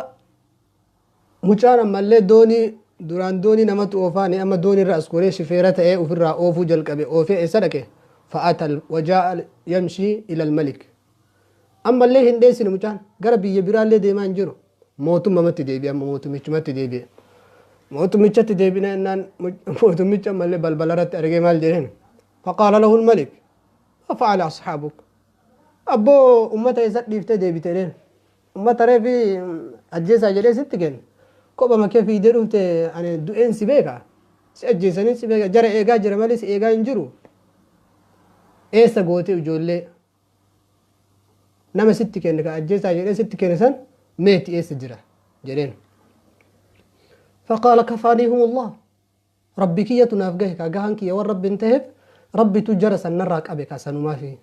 mucaan ammallee doonii, duraan doonii namatu oofaani, amma doonii irra as koree shifeera ta'ee ofirraa oofuu jalqabe. Oofee eessa dhaqe? Fa'atal wajaa'a yamshii ilal malik. Ammallee hin dheessine mucaan, gara biyya biraallee deemaa hin jiru. Mootummamatti deebi'e, amma mootummichumatti deebi'e. Mootummichatti deebina jennaan, mootummichi ammallee balbala irratti argee maal jedheen? Faqaala lahu malik, ma fa'ala asxaabuk, abboo, ummata eessa dhiiftee deebite jedheen. Ummata reefi ajjeesaa jedhee sitti kenne, kophama kee fiidee dhufte. Ani du'een si beeka, si ajjeesanii si beeka, jara eegaa jira malee si eegaa hin jiru. Eessa gootee ijoollee nama sitti kenne, ka ajjeesaa jedhee sitti kenne san meeti, eessa jira jedheen. Faqaala kafaaniihumullah, Rabbi kiyyatu naaf gahe kaa, gahaan kiyya waan Rabbi hin taheef Rabbitu jara san narraa qabe kaa. Sanumaafi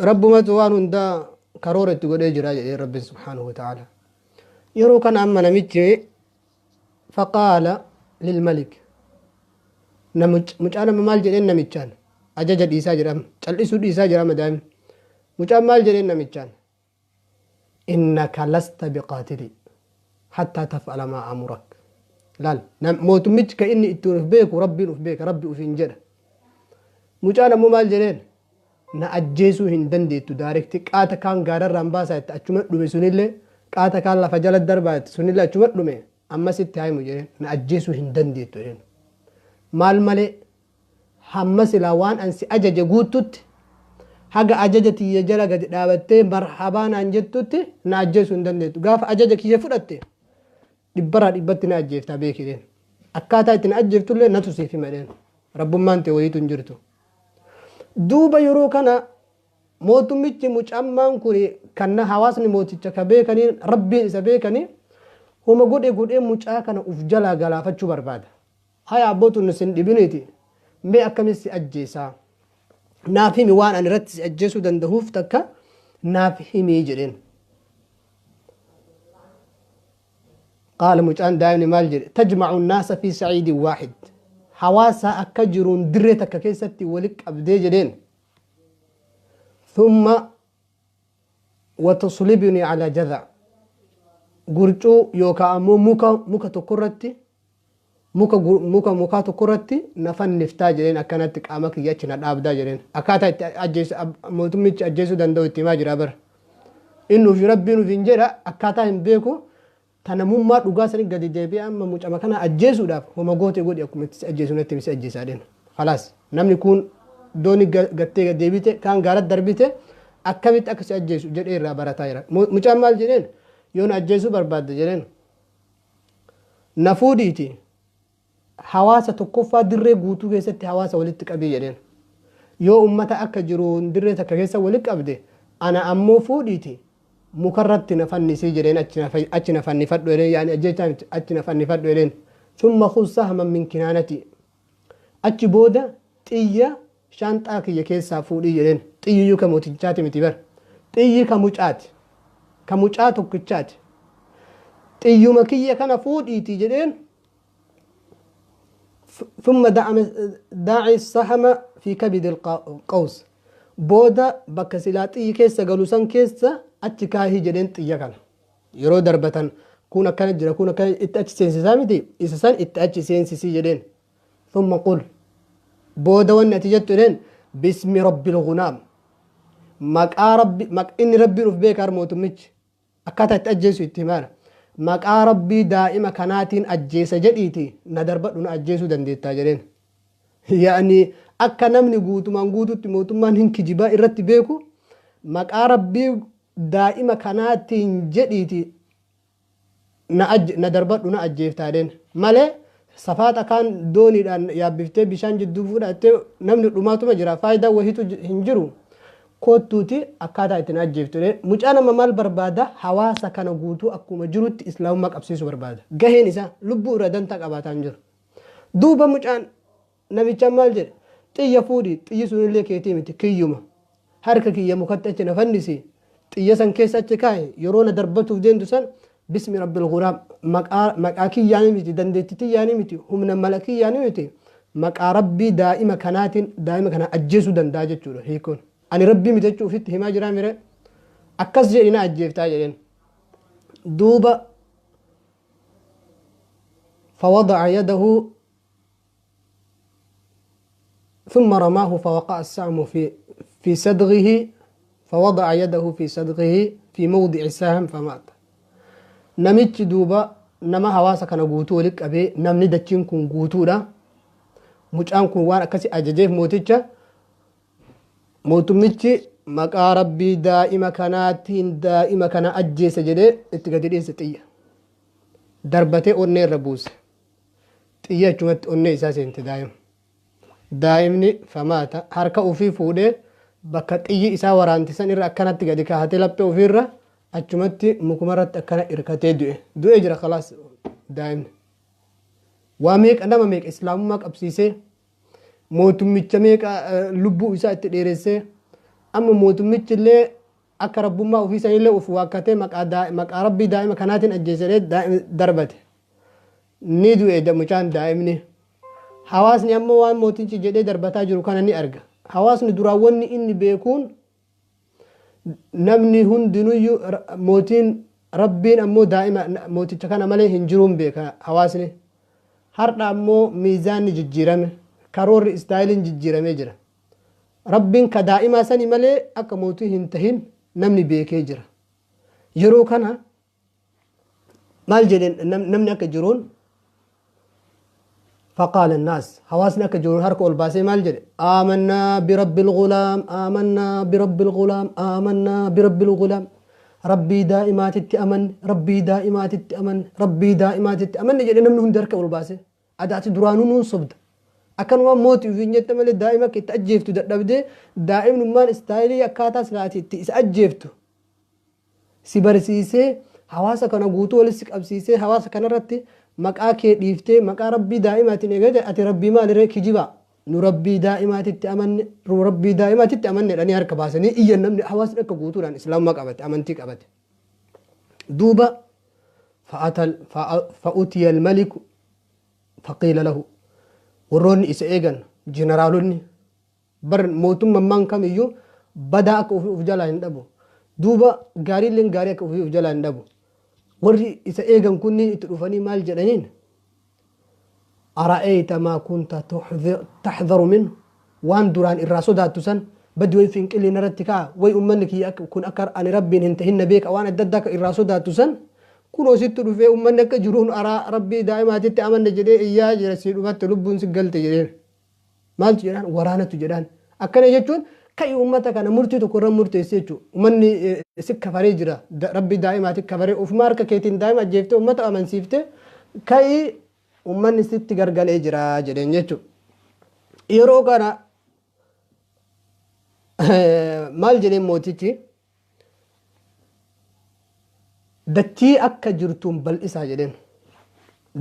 Rabbumatu waan hundaa karoora itti godhee jira jedhee Rabbiin subhaanahu wa ta'ala. Yeroo kana amma namichi faqaala lilmalik, mucaan amma maal jedheen namichaan? Ajaja dhiisaa jira, amma cal'isuu dhiisaa jira. Amma daa'imni mucaan maal jedheen namichaan? Innaka lasta biqaatili hattaa taf'ala maa amurak. Laal, mootummichi kan inni ittiin of beeku Rabbiin of beeka, Rabbi ofiin jedha. Mucaan ammoo maal jedheen? Na ajjeesuu hin dandeettu direct. Qaata kaan gaararraan baasaa itti achuma dhume, sunillee qaata kaan lafa jala darbaa itti sunillee achuma dhume. Ammasitti haa himu jedheen. Na ajjeesuu hin dandeettu jedheen. Maal malee? Hamma silaa waan an si ajaje guuttutti, haga ajaja tiyya jala gadi dhaabattee marhabaa naan jettutti na ajjeesuu hin dandeettu. Gaafa ajaja kiyya fudhatte dhibbarraa dhibbatti na ajjeeftaa beeki jedheen. Akkaataa itti na ajjeeftullee natu siif hima jedheen. Rabbummaan tee wayiitu hin jirtu. Duuba yeroo kana mootummichi mucammaan kun kan hawaasni mooticha ka beekanii Rabbiin isa beekanii homa godhe godhee mucaa kana uf jalaa galaafachuu barbaada. Haya abbootu, nu sin dhibiniiti, mee akkamiin si ajjeesaa? Naaf himi, waan ani irratti si ajjeesuu dandahuuf takka naaf himii jedheen. Qaala, mucaan daa'imni maal jedhe? Tajmacu naasa fi sa'iidin waaxid. Hawaasa akka jiruun dirree takka keessatti wali qabdee jedheen. Thumma watuslibnii calaa jadha. Gurcuu yookaan ammoo muka tokko irratti, muka mukaa tokko irratti na fanniftaa jedheen. Akkanatti qaama kiyya achi na dhaabdaa jedheen. Akkaataa itti ajjeesu, mootummichi ajjeesuu danda'u itti himaa jira bara. Inni ofii Rabbiin ofiin jedha, akkaataa hin beeku. Tanamummaa dhugaa sanii gadi deebi'ee amma mucama kana ajjeesuudhaaf homa goote godhi, akkuma itti si ajjeesu natti si ajjeesaa jedheen. Khalaas, namni kun dooni gattee gad deebite, kaan gaara darbite, akkamitti akka si ajjeesu jedhee irraa barataa jira. Mucaan maal jedheen? Yoo na ajjeesuu barbaadde jedheen, na fuudhiiti hawaasa tokkoffaa dirree guutuu keessatti hawaasa walitti qabii jedheen. Yoo ummata akka jiru dirree takka keessa walitti qabde, ana ammoo fuudhiiti mukarratti na fannisii jedheen. Achi na fannifadhu jedheen, yaani ajjeechaa miti, achi na fannifadhu jedheen. Thumma khudh sahman min kinaanati. Achi booda xiyya shaanxaa kiyya keessaa fuudhii jedheen. Xiyyiyyuu ka mootichaati miti bar, xiyyi ka mucaati, ka mucaa tokkichaati. Xiyyuma kiyya kana fuudhiiti jedheen. ثم daci sahama fi kabidi alqaws. Booda bakka silaa xiyyi keessa galu san keessa achi kaahii jedheen. Xiyya kana yeroo darbatan kun akkana jira, kun akkana itti achi seensisaa miti, isa san itti achi seensisii jedheen. ثم qul, booda wanni ati jettu jedheen, bismi rabbil gunaam. Maqaa Rabbi, inni Rabbiin uf beeka. Mootummichi akkaataa itti ajjeesu itti himaara. Maqaa Rabbii daa'ima kanaatiin ajjeesa jedhiiti na darbadhu, na ajjeesuu dandeettaa jedheen. Yaani akka namni guutumaan guututti mootummaan hin kijibaa irratti beeku, maqaa Rabbii daa'ima kanaatiin jedhiiti na darbadhu, na ajjeeftaa jedheen malee, safaaxa kaan dooniidhaan yaabbiftee bishaan jidduu fudhattee namni dhumaatuma jira, faayidaa wahiitu hin jiru. Koottuuti akkaataa ittiin ajjeeftu jedheen. Mucaan amma maal barbaada? Hawaasa kana guutuu akkuma jirutti islaamummaa qabsiisuu barbaada. Gaheen isaa lubbuu irra dantaa qabaataa hin jiru. Duuba mucaan namichaan maal jedhe? Xiyya fuudhi, xiyyi sunillee keetii miti, kiyyuma. Harka kiyya mukatti achi na fannisi, xiyya san keessa achi kaa'i. Yeroo na darbatuuf deemtu san bismi rabbil gulaam, maqaa kiyyaanii miti, dandeettii tiyyaanii miti, humna mala kiyyaanii miti, maqaa Rabbii daa'ima kanaatiin daa'ima kana ajjeesuu danda'a jechuudha. Hiikoon ani Rabbii miti jechuu ofitti himaa jiraa mire? Akkas jedhi na ajjeeftaa jedheen. Duuba فوضع يده ثم رماه فوقع السهم في صدغه، فوضع يده في صدغه في موضع السهم فمات. Namichi duuba nama hawaasa kana guutuu walitti qabee, namni dachiin kun guutuudha. Mucaan kun waan akkasi ajajeef mooticha, mootummichi maqaa Rabbii daa'ima kanaatiin daa'ima kana ajjeese jedhee itti gadi dhiise. Xiyya darbatee onnee irra buuse. Xiyya achumatti onnee isaa seente. Daa'imni famaata. Harka ofii fuudhee bakka xiyyi isaa waraantisan irra akkanatti gadi kaa'atee, laphee ofiirra achumatti mukumarratti akkana hirkatee du'e. Du'ee jira, khalaas. Daa'imni waa meeqa nama meeqa islaamummaa qabsiisee, mootummicha meeqa lubbuu isaa itti dheeressee, amma mootummichi illee akka rabbummaa ofii sanillee of waakkatee maqaa rabbii daa'ima kanaatiin ajjeesee darbate. Ni du'e mucaan daa'imni. Hawaasni ammoo waan mootichi jedhee darbataa jiru kana ni arga. Hawaasni duraan wanni inni beekuun namni hundinuyyuu mootiin rabbiin ammoo daa'ima mooticha kana malee hin jiruun beeka hawaasni. Har'a ammoo miizaanni jijjiirame, karoorri istaayiliin jijjiiramee jira. Rabbiin ka daa'imaa sani malee akka mootii hin tahin namni beekee jira. Yeroo kana maal jedheen namni akka jiruun? فقال الناس, hawaasni akka jiruun harka ol baasee maal jedhe? آمنا برب الغلام، آمنا برب الغلام، آمنا برب الغلام. Rabbii daa'imaatitti amanne, rabbii daa'imaatitti amanne, rabbii daa'imaatitti amanne jedhe. Namni hundi harka ol baasee, adaati duraanuu nuun sobda, akkanuma mootii ofiin jette malee daa'ima akka itti ajjeeftu dadhabdee, daa'imnummaan istaayilii akkaataa silaati itti isa ajjeeftu si barsiisee, hawaasa kana guutuu walitti qabsiisee, hawaasa kanarratti maqaa kee dhiiftee maqaa rabbii daa'imaatiin eegate. Ati rabbii maalirree kijibaa? Nu rabbii daa'imaatitti amanne, nu rabbii daa'imaatitti amanne jedhanii harka baasanii iyyan. Namni hawaasni akka guutuudhaan islaamummaa qabate, amantii qabate. Duuba فأتي الملك فقيل له. Warroonni isa eegan, jeneraalonni bar mootummaan kamiyyuu badaa akka ofii of jalaa hin dhabu, duuba gaariilleen gaarii akka ofii of jalaa hin dhabu. Warri isa eegan kunniin itti dhufanii maal jedhaniin? أرأيت ما كنت تحذر منه? Waan duraan irraa sodaattu san, badi way finqilli narratti ka'a, way ummanni kiyya kun akka ani rabbiin hin tahin na beeka, waan adda addaa akka irraa sodaattu san kunoo sitti dhufee, ummanni akka jiruun araa rabbii daa'imaatitti amanne jedhee iyyaa jira, si dhufatte, lubbuun si galte jedheen. Maaltu jedhaan? Waraanatu jedhaan. Akkana jechuun ka'i ummata kana murtii tokko irra murteessi jechuudha. Ummanni si kafaree jira, rabbii daa'imaatti kafaree, ofuma harka keetiin daa'ima ajjeeftee ummata amansiifte, ka'i ummanni sitti gargalee jira jedheen jechuudha. Yeroo kana maal jedheen mootichi? Dachii akka jirtuun bal'isaa jedheen.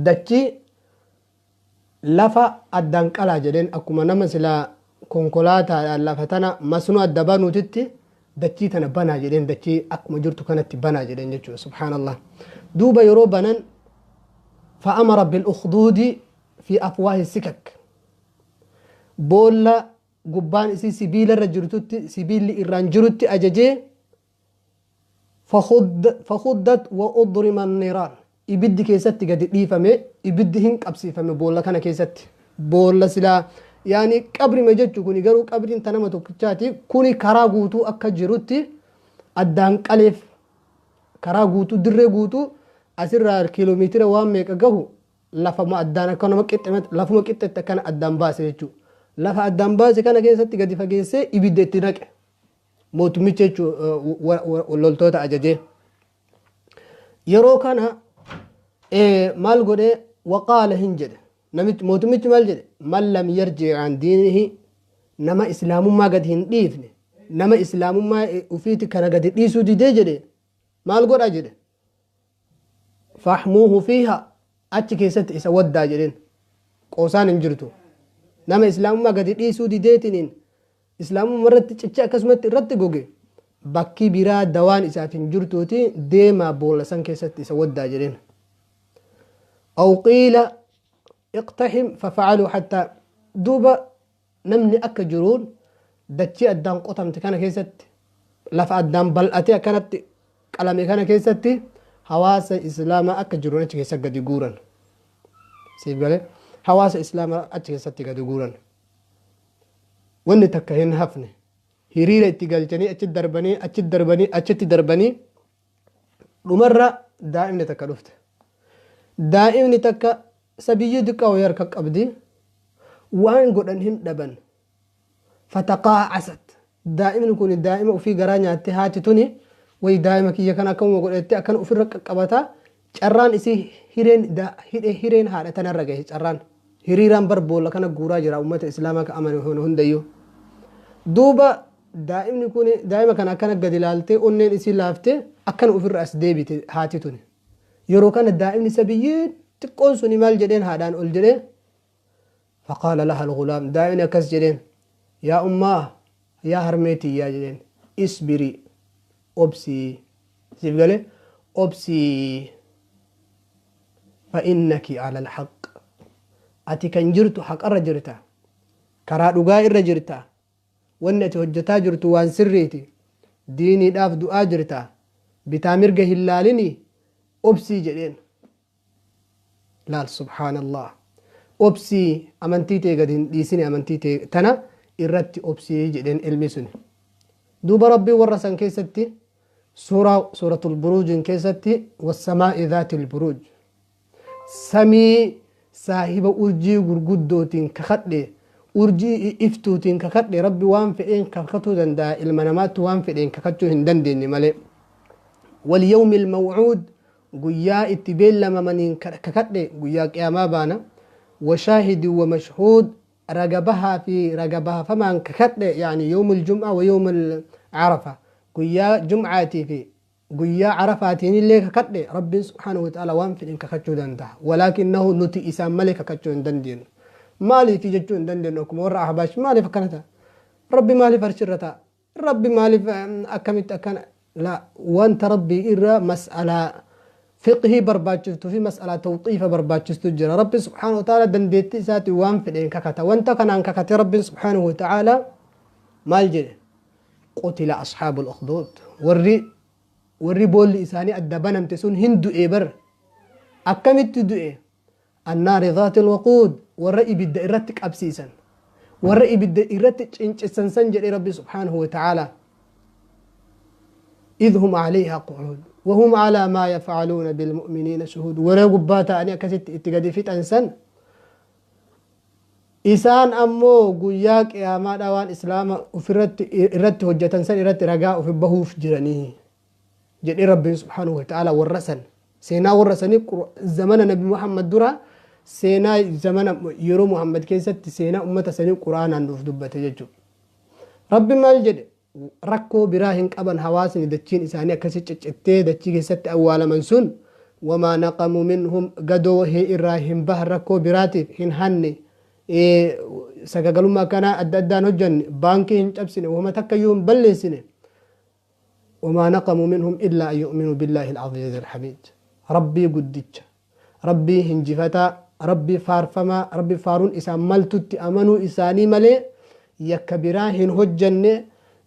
Dachii lafa addaan qalaa jedheen. Akkuma nama silaa konkolaataadhaan lafa tana masnoo adda banuutitti dachii tana banaa jedheen. Dachii akkuma jirtu kanatti banaa jedheen jechuudha. Subhaanallah. Duuba yeroo banan, فأمر بالأخدود في أفواه السكك, boolla gubbaan isii sibiila irra jirtutti, sibiilli irraan jirutti ajajee. فخضت وأضرم النيران, ibiddi keessatti gadi dhiifame, ibiddi hin qabsiifame boolla kana keessatti. Boolla silaa yaani qabrima jechuu kuni, garuu qabriin ta nama tokkichaati kuni. Karaa guutuu akka jirutti addaan qaleef. Karaa guutuu, dirree guutuu asirraa kiiloomeetira waan meeqa gahu lafuma addaan akka nama qixxe, lafuma qixxetti akkana addaan baase jechuudha. Lafa addaan baase kana keessatti gadi fageessee ibidda itti naqe mootummicha jechuudha, loltoota ajajee. Yeroo kana maal godhee? وقال, hin jedhe namichi mootummichi. Maal jedhe? من لم يرجع عن دينه, nama islaamummaa gadi hin dhiifne, nama islaamummaa ufiiti kana gadi dhiisuu didee jedhe, maal godha jedhe? فاحموه فيها, achi keessatti isa waddaa jedheen. Qoosaan hin jirtu. Nama islaamummaa gadi dhiisuu dideetiniin islaamummaa irratti cicha akkasumatti irratti goge, bakki biraa dawaan isaaf hin jirtuuti, deemaa boolla san keessatti isa waddaa jedheen. أو قيل اقتحم. ففعلوا حتى, duuba namni akka jiruun dachii addaan qotamte kana keessatti, lafa addaan bal'atee akkanatti qalame kana keessatti hawaasa islaamaa akka jiruun achi keessa gadi guuran. Siif galee? Hawaasa islaamaa achi keessatti gadi guuran. Wanni takka hin hafne. Hiriira itti galchanii achi darbanii, achi darbanii, achitti darbanii, dhumarra daa'imni takka dhufte. Daa'imni takka sabiyyii xiqqaa wayii harka qabdi. Waan godhan hin dhaban. فتقاعست. Daa'imni kun daa'ima ofii garaa nyaatte. Haati tuni wayi daa'ima kiyya kana akkamuma godhatte akkana ofirra qaqqabataa. Carraan isii hireen hireen haadha tanarra gahe. Carraan hiriiraan bar boolla kana guuraa jira ummata islaamaa ka amane hundayyuu. Duuba daa'imni kun daa'ima kana akkana gadi ilaaltee, onneen isii laaftee, akkana ofirra as deebite haati tuni. Yeroo kana daa'imni sabiyyiin Xiqqoon suni maal jedheen haadhaan ol jedhee? Faqaala laha algulaam, daa'imni akkas jedheen: yaa ummaa, yaa harmee tiyyaa jedheen, isbirii, obsii. Siif galee? Obsii, fa'innaki ala alhaq, ati kan jirtu haqarra jirta, karaa dhugaa irra jirta, wanni ati hojjetaa jirtu waan sirriiti, diiniidhaaf du'aa jirta, bitaa mirga hin laalini, obsii jedheen. Laal, subhaanallah, obsii, amantii tee gad hin dhiisini, amantii tee tana irratti obsii jedheen ilmi suni. Duuba Rabbiin warra san keessatti suuraa Suuratul Buruujiin keessatti, wassamaa'i dhaatil buruuj, samii saahiba urjii gurguddootiin kakadhe, urjii iftuutiin kakadhe. Rabbi waan fedheen kakatuu danda'a, ilma namaatti waan fedheen kakachuu hin dandeenye malee. Walyawmi almawcuud, guyyaa itti beellamamaniin kakadhe, guyyaa qiyaamaa baana. Washaahidi wa mashhuud, raga bahaa fi raga bahafamaan kakadhe, yani yawm aljum'a wa yawm alcarafa, guyyaa jum'aatii fi guyyaa carafaatiin illee kakadhe. Rabbiin subhaanahu wa ta'ala waan fedhen kakachuu danda'a, walaakinnahu nuti isaan malee kakachuu hin dandeenyu. Maaliif jechuu hin dandeenyu. Akkuma warra Ahbaash, maaliif akkana ta'a Rabbi, maaliif arshirra ta'a Rabbi, maaliif akkamitti akkana? La, wanta Rabbii irra mas'alaa fiqhii barbaachistuu fi mas'alaa tawqiifa barbaachistu jira. Rabbi subhaanahu wa ta'ala dandeettii isaatiin waan fedheen kakata. Wanta kanaan kakate Rabbiin subhaanahu wa ta'ala maal jedhe? Qutila ashaabul ukhduud, warri boolli isaanii adda banamte sun hin du'e bar. Akkamitti du'e? Annaari dhaatil waquud, warra ibidda irratti qabsiisan, warra ibidda irratti cincisan san jedhe Rabbi subhaanahu wa ta'ala. إذ هم عليها قعود وهم على ما يفعلون بالمؤمنين شهود. Warra gubbaa ta'anii akkasitti itti gadi fixan san, isaan ammoo guyyaa qiyaamaadha waan Islaama ofirratti irratti hojjetan san irratti ragaa ofi bahuuf jiranii jedhee Rabbiin subhaanahu wa ta'ala warra san. Seenaa warra sanii zamana Nabi Muhammad dura, seenaa zamana yeroo Muhammad keessatti seenaa ummata sanii Quraanaan nuuf dubbate jechuudha. Rabbi maal jedhe? Rakkoo biraa hin qaban hawaasni dachiin isaanii akkasi ciccittee dachii keessatti awwaalaman sun. Wamaa naqamu minhum, gadoo wahii irraa hin bahan, rakkoo biraatiif hin hanne, sagagalummaa akkanaa adda addaan hojjanne, baankii hin cabsine, wama takka iyyuu hin balleessine. Wamaa naqamu minhum illaa an yu'minuu billaahi al-aziiz al-hamiid, Rabbii guddicha, Rabbii hinjifataa, Rabbii faarfamaa, Rabbii faaruun isaan maltutti amanuu isaanii malee yakka biraa hin hojjanne,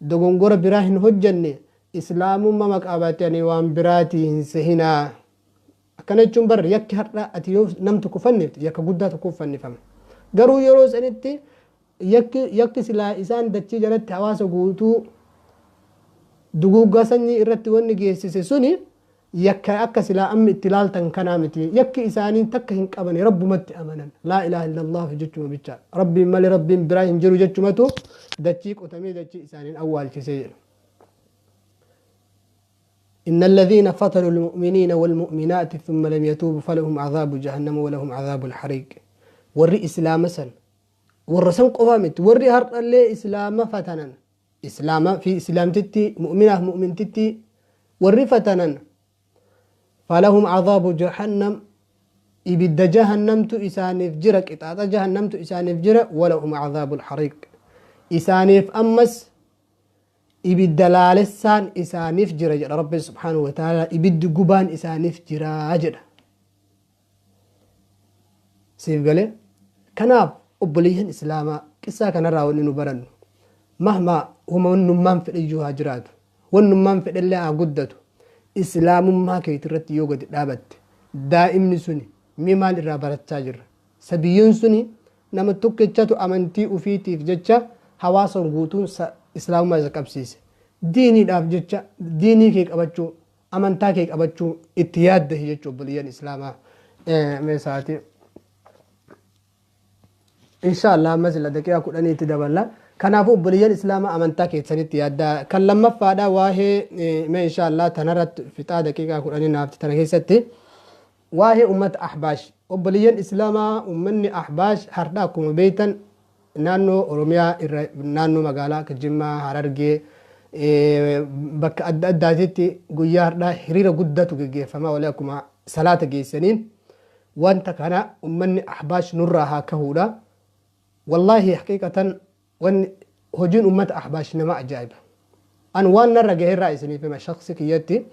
dogongora biraa hin hojjanne. Islaamummaa qabatanii waan biraatii hin sehinaa. Akkana jechuun bar yakki har'a ati yoo nam tokko fannifte yakka guddaa tokkoof fannifama. Garuu yeroo sanitti yakki silaa isaan dachii jalatti hawaasa guutuu duguuggaa sanyii irratti wanni geessise suni yakka akka silaa amma itti ilaaltan kanaa miti. Yakki isaanii takka hin qabani, Rabbumatti amanan, laa ilaaha illallah jechuma bicha, Rabbiin malee Rabbiin biraa hin jiru jechumatu dachii qotamee dachii isaaniin awwaalchisee jedha. إن الذين فتنوا المؤمنين والمؤمنات ثم لم يتوبوا فلهم عذاب جهنم ولهم عذاب الحريق. Warri Islaama san, warra san qofaa miti, warri har'allee Islaama fatanan, Islaama fi Islaamtitti, mu'minaaf mu'mintitti warri fatanan, falahum عذاب جهنم, ibidda jahannamtu isaaniif jira, qixaaxa jahannamtu isaaniif jira. ولهم عذاب الحريق, isaaniif ammas ibidda laalessaan isaaniif jira jedha Rabbi subhaanahu wa ta'ala, ibiddi gubaan isaaniif jira jedha. Siif galee? Kanaaf obboleeyyan Islaamaa, qissaa kanarraa wanni nu barannu, mahmaa huma wannummaan fedheyyuu haa jiraatu, wannummaan fedhellee haa guddatu, Islaamummaa keeti irratti yoo gadi dhaabatte, daa'imni suni mee maal irraa barachaa jirra? Sabiyyiin suni nama tokkichatu amantii ufiitiif jecha hawaasa guutuun Islaamummaa isa qabsiise. Diiniidhaaf jecha diinii kee qabachuu, amantaa kee qabachuu itti yaaddahi jechuu. Obboleeyyan Islaamaa, mee sa'aatii insha Allah ammas ila daqiiqaa 10tti daballa. Kanaafuu obboleeyyan Islaamaa, amantaa keessanitti yaaddaa. Kan lammaffaadha waa'ee, mee insha Allah tanarratti fixaa, daqiiqaa 10 naafti. Tana keessatti waa'ee ummata Ahbaash. Obboleeyyan Islaamaa, ummanni Ahbaash hardha akkuma beektan naannoo Oromiyaa irra, naannoo magaalaa akka Jimmaa, Harargee, bakka adda addaatitti guyyaa hardhaa hiriira guddatu geggeeffamaa oole akkuma salaata geessaniin. Wanta kana ummanni Ahbaash nurraa haa kahuudha. Wallaahi haqiiqatan wanni hojiin ummata Ahbaash nama ajaa'iba. An waan narra gaherraa isiniif hima. Shaksi kiyyatti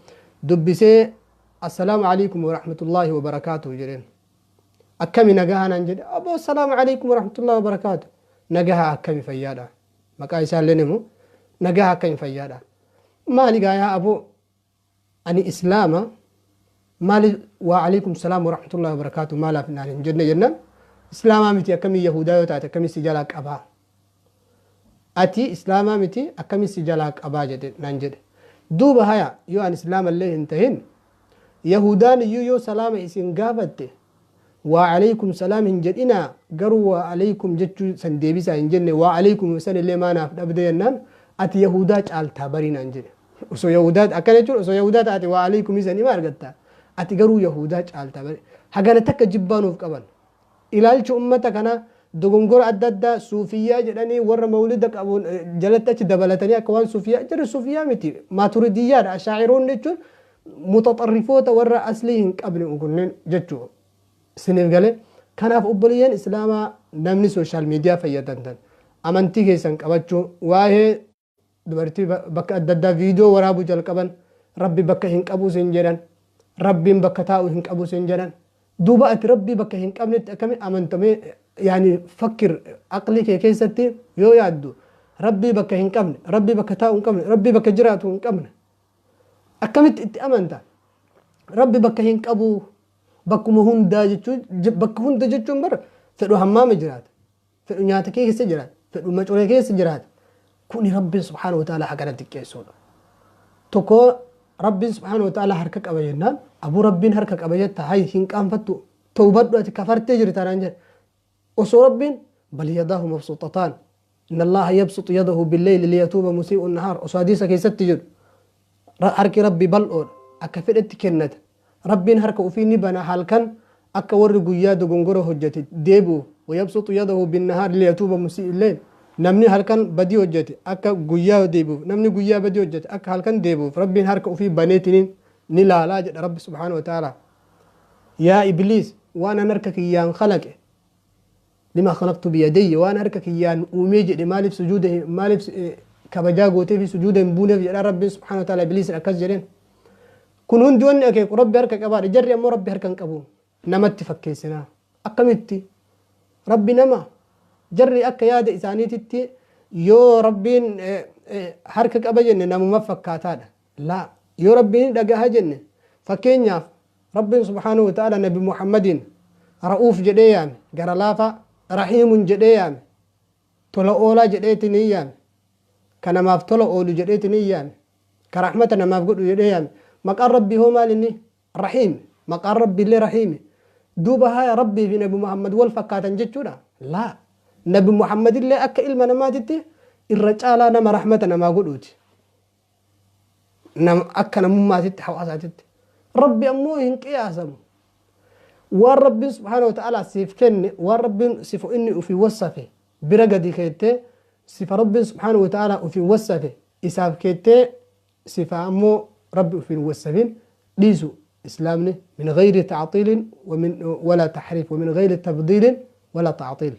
dubbisee, "Assalaamu alaikum warahmatullaahi wabarakaatuhu" jedheen. "Akkami, nagahaa?" naan jedhe. "Aboo, assalaamu alaikum warahmatullaahi wabarakaatu, nagahaa, akkami, fayyaadha?" Maqaa isaallee himu. "Nagahaa, akkami, fayyaadha? Maali gaa yaa aboo, ani islaama, maali waa alaikum salaam warahmatullaahi wabarakaatu maalaaf naan hin jenne?" jennaan, "Islaamaa miti, akkamii yahudaa yoo taate akkamii si jalaa qabaa? Ati islaamaa miti, akkamii si jalaa qabaa?" jedhe naan jedhe. Duuba haya, yoo an islaamallee hin tahin, yahudaan iyyuu yoo salaama isin gaafatte waa alaikum salaam hin jedhinaa, garuu waa alaikum jechuu san deebisaa hin jenne, waa alaikum san illee maanaaf dhabde jennaan, "Ati yahudaa caaltaa barii" naan jedhe. Osoo yahudaa akkana jechuun, osoo yahudaa taate waa alaikum san ima argatta, ati garuu yahudaa caaltaa barii. Hagana takka jibbaa nuuf qaban. Ilaalchi ummata kana dogongora adda addaa suufiyyaa jedhanii warra mawlida qabuun jalatti achi dabalatanii akka waan suufiyyaa jirri. Suufiyyaa miti, maaturidiyyaadha. Ashaa'iroonni jechuun mutaxarrifoota warra aslii hin qabne kunneen jechuu isiniif galee. Kanaaf obboleeyyan islaamaa, namni social media fayyadamtan amantii keessan qabachuu. Waa'ee dubartii bakka adda addaa viidiyoo waraabuu jalqaban, Rabbi bakka hin qabu sin jedhan, Rabbiin bakka taa'u hin qabu sin jedhan. Duuba ati Rabbii bakka hin qabnetti akkami amantamee? Yaani fakkir, aqlii kee keessatti yoo yaaddu, Rabbii bakka hin qabne, Rabbii bakka taa'u hin qabne, Rabbii bakka jiraatu hin qabne akkamitti itti amanta? Rabbi bakka hin qabu, bakkuma hundaa jechuun, bakka hunda jechuun bara fedhu hammaama jiraata, fedhu nyaata kee keessa jiraata, fedhu macoree keessa jiraata. Kuni Rabbiin subhaanahu wa ta'ala hagana xiqqeessuudha. Tokko Rabbiin subhaanahu wa ta'ala harka qaba jennaan, "Abuu, Rabbiin harka qaba jetta, hay hin qaanfattu, tawbadhu, ati kafartee jirta" naan jedhe. Osoo Rabbiin bal yadaahu mabsuutataan, inna Allaha yabsutu yadahu billeyli liyatuuba musii'u nahaar osoo hadiisa keessatti jedhu, harki Rabbi bal'oodha, akka fedhetti kennata. Rabbiin harka ufii ni bana halkan akka warri guyyaa dogongora hojjete deebi'u. Wayabsutu yadahu binnahaar liyatuuba musii'u leyl. Namni halkan badii hojjete akka guyyaa deebi'uuf, namni guyyaa badii hojjete akka halkan deebi'uuf Rabbiin harka ufii baneetiniin ni laalaa jedha Rabbi subhaanahu wa ta'ala. "Yaa Ibliis, waan an harka kiyyaan kalaqe, lima khalaqtu biyadayya, waan harka kiyyaan uumee jedhe maaliif sujuuda, maaliif kabajaa gootee fi sujuuda hin buuneef?" jedha Rabbiin subhaanahu wa ta'ala Ibliisin akkas jedheen. Kun hundi wanni akeeku Rabbi harka qabaadha. Jarri ammoo Rabbi harka hin qabu namatti fakkeessinaa. Akkamitti Rabbi nama? Jarri akka yaada isaaniititti yoo Rabbiin harka qaba jenne namuma fakkaataadha. Laa, yoo Rabbiin dhagaha jenne, fakkeenyaaf Rabbiin subhaanahu wa ta'ala Nabi Muhammadiin ra'uuf jedhee yaame, gara laafaa, rahiimun jedhee yaame, tola oolaa jedheeti ni yaame, ka namaaf tola oolu jedheeti ni yaame, ka rahmata namaaf godhu jedhee yaame. Maqaan Rabbii hoo maal inni? Rahiim. Maqaan Rabbii illee Rahiimi. Duuba haya, Rabbii fi Nabi Muhammad wal fakkaatan jechuudha? Laa, Nabi Muhammad illee akka ilma namaatitti irra caalaa nama rahmata namaa godhuuti akka namummaatitti, hawaasaatitti. Rabbi ammoo hin qiyaasamu. Waan Rabbiin subhaanahu wa ta'ala siif kenne, waan Rabbiin sifa inni ofii wasafe bira gadi keettee, sifa Rabbiin subhaanahu wa ta'ala ofii wasafe isaaf keettee, sifa ammoo Rabbi ofiin wasafin dhiisu. Islaamni min gayri ta'xiilin wala taxriif wa min gayri tabdiilin wala ta'xiil,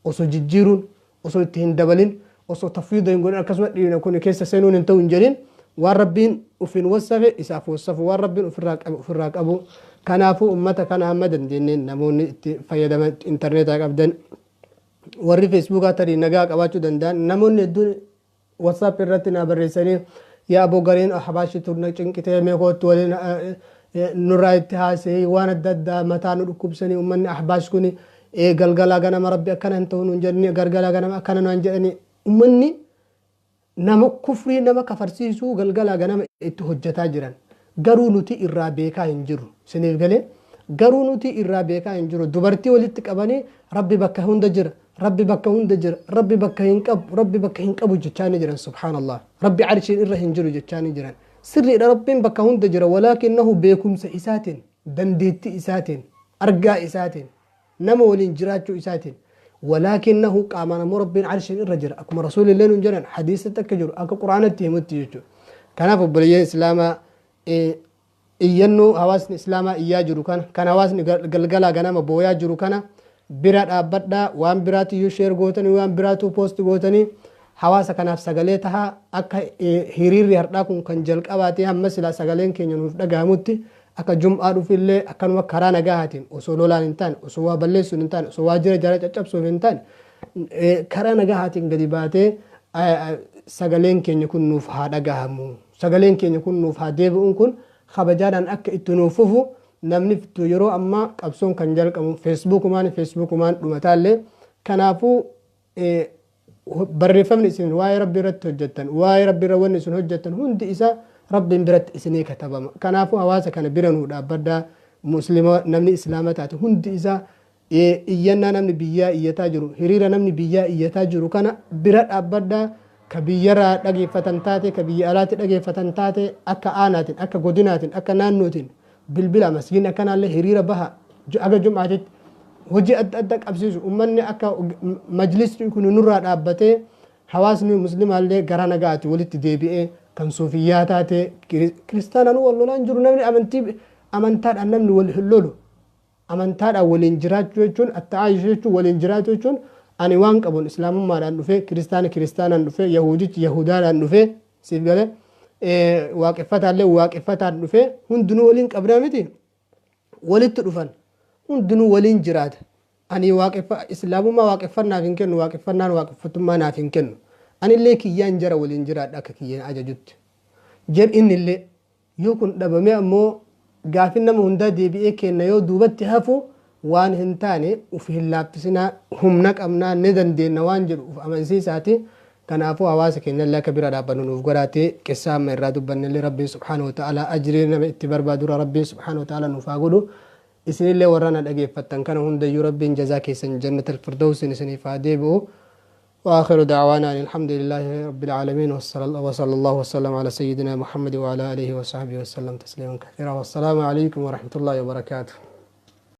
osoo jijjiiruun, osoo itti hin dabalin, osoo tafwiida hin godhin akkasuma dhiina. Kun keessa seenuun hin ta'u hin jedhin. Waan Rabbiin ofiin wasafe isaaf wasafu, waan Rabbiin ofirraa qabe ofirraa qabu. Kanaafuu ummata kana hamma dandeenyeen namoonni itti fayyadaman intarneetaa qabdan, warri Feesbuukaa tarii nagaa qabaachuu danda'an. Namoonni hedduun WhatsApp irratti naa barreessanii, "Yaa aboo, gareen Ahbaashii turna cinqitee, mee kootti waliin nurraa itti haasa'ii, waan adda addaa mataa nu dhukkubsanii ummanni Ahbaash kuni, galgalaa ganama Rabbi akkana hin ta'u nuun jedhanii, galgalaa ganama akkana nuun jedhanii." Ummanni nama kufrii nama kafarsiisuu galgalaa ganama itti hojjetaa jiran, garuu nuti irraa beekaa hin jirru. Isiniif galee? Garuu nuti irraa beekaa hin jiru. Dubartii walitti qabanii Rabbi bakka hunda jira, Rabbi bakka hunda jira, Rabbi bakka hin qabu, Rabbi bakka hin qabu jechaa ni jiran. Subhaanallah, Rabbi arshiin irra hin jiru jechaa ni jiran. Sirriidha, Rabbiin bakka hunda jira, walaakinnahu beekumsa isaatiin, dandeettii isaatiin, argaa isaatiin, nama waliin jiraachuu isaatiin, walaakinnahu qaamaan ammoo Rabbiin arshiin irra jira, akkuma rasuulillee nuun jedhan, hadiisatti akka jiru, akka Quraanatti himutti jechuudha. Kanaaf obboleeyyan islaamaa, Iyyannoo hawaasni islaamaa iyyaa jiru kana, kan hawaasni galgalaa ganama booyaa jiru kana bira dhaabbadhaa. Waan biraatiyyuu share gootanii, waan biraatuu post gootanii, hawaasa kanaaf sagalee tahaa. Akka hiriirri har'aa kun kan jalqabaatee hamma silaa sagaleen keenya nuuf dhagahamutti, akka jum'aa dhufillee akkanuma karaa nagahaatiin, osoo lolaan hin taane, osoo waa balleessuun hin taane, osoo waajjira jara caccabsuuf hin taane, karaa nagahaatiin gadi baatee sagaleen keenya kun nuuf haa dhagahamu, sagaleen keenya kun nuuf haa deebi'uun kun kabajaadhaan akka itti nuuf fufu. Namni yeroo ammaa qabsoon kan jalqabu Feesbuukumaan dhumataallee. Kanaafuu barreeffamni isin waa'ee Rabbii irratti hojjettan, waa'ee Rabbii irra wanni isin hojjettan hundi isaa Rabbiin biratti isinii katabama. Kanaafuu hawaasa kana bira nuu dhaabbadhaa. Muslima, namni islaama taate hundi isaa iyyannaa namni biyyaa iyyataa jiru, hiriira namni biyyaa iyyataa jiru kana bira dhaabbadhaa. Ka biyyarraa dhageeffatan taate, ka biyya alaatti dhageeffatan taate, akka aanaatiin, akka godinaatiin, akka naannootiin bilbila masgiin akkanaallee hiriira baha. Aga jum'aatitti hojii adda addaa qabsiisu. Ummanni akka majlisni kun nurraa dhaabbatee, hawaasni muslimaallee gara nagaati walitti deebi'ee, kan suufiyyaa taate, kiristaanaan wal lolaan jiru. Namni amantii amantaadhaan namni wal hin lolu. Amantaadhaan waliin jiraachuu jechuun, atta'aayishu jechuun, waliin jiraachuu jechuun, ani waan qabuun islaamummaadhaan dhufee, kiristaani kiristaanaan dhufee, yahudichi yahudaadhaan dhufee, siif galee, waaqeffataallee waaqeffataan dhufee, hundinuu waliin qabnaa miti. Walitti dhufan, hundinuu waliin jiraata. Ani waaqeffa islaamummaa waaqeffannaaf hin kennu, waaqeffannaan waaqeffatummaa naaf hin kennu. Anillee kiyyaan jara waliin jiraadha akka kiyyaan ajajutti jed. Innillee yoo kun dhabame ammoo gaafin nama hundaa deebi'ee kenna yoo duubatti hafu waan hin taane uf hin laaffisinaa. Humna qabnaa, ni dandeenna waan jedhu uf amansiisaati. Kanaafuu hawaasa keenyallee akka bira dhaabbannu nuuf godhaati. Qissaa amma irraa dubbannellee Rabbiin subhaanahu wa ta'ala ajrii nama itti barbaadurra Rabbiin subhaanahu wa ta'ala nuuf haa godhu. Isinillee warra na dhageeffattan kana hundayyuu Rabbiin jazaa keessan jannatal firdawsiin isiniif haa deebi'u. وآخر دعوانا أن الحمد لله رب العالمين، وصلى الله وسلم على سيدنا محمد وعلى آله وصحبه وسلم تسليما كثيرا، والسلام عليكم ورحمة الله وبركاته.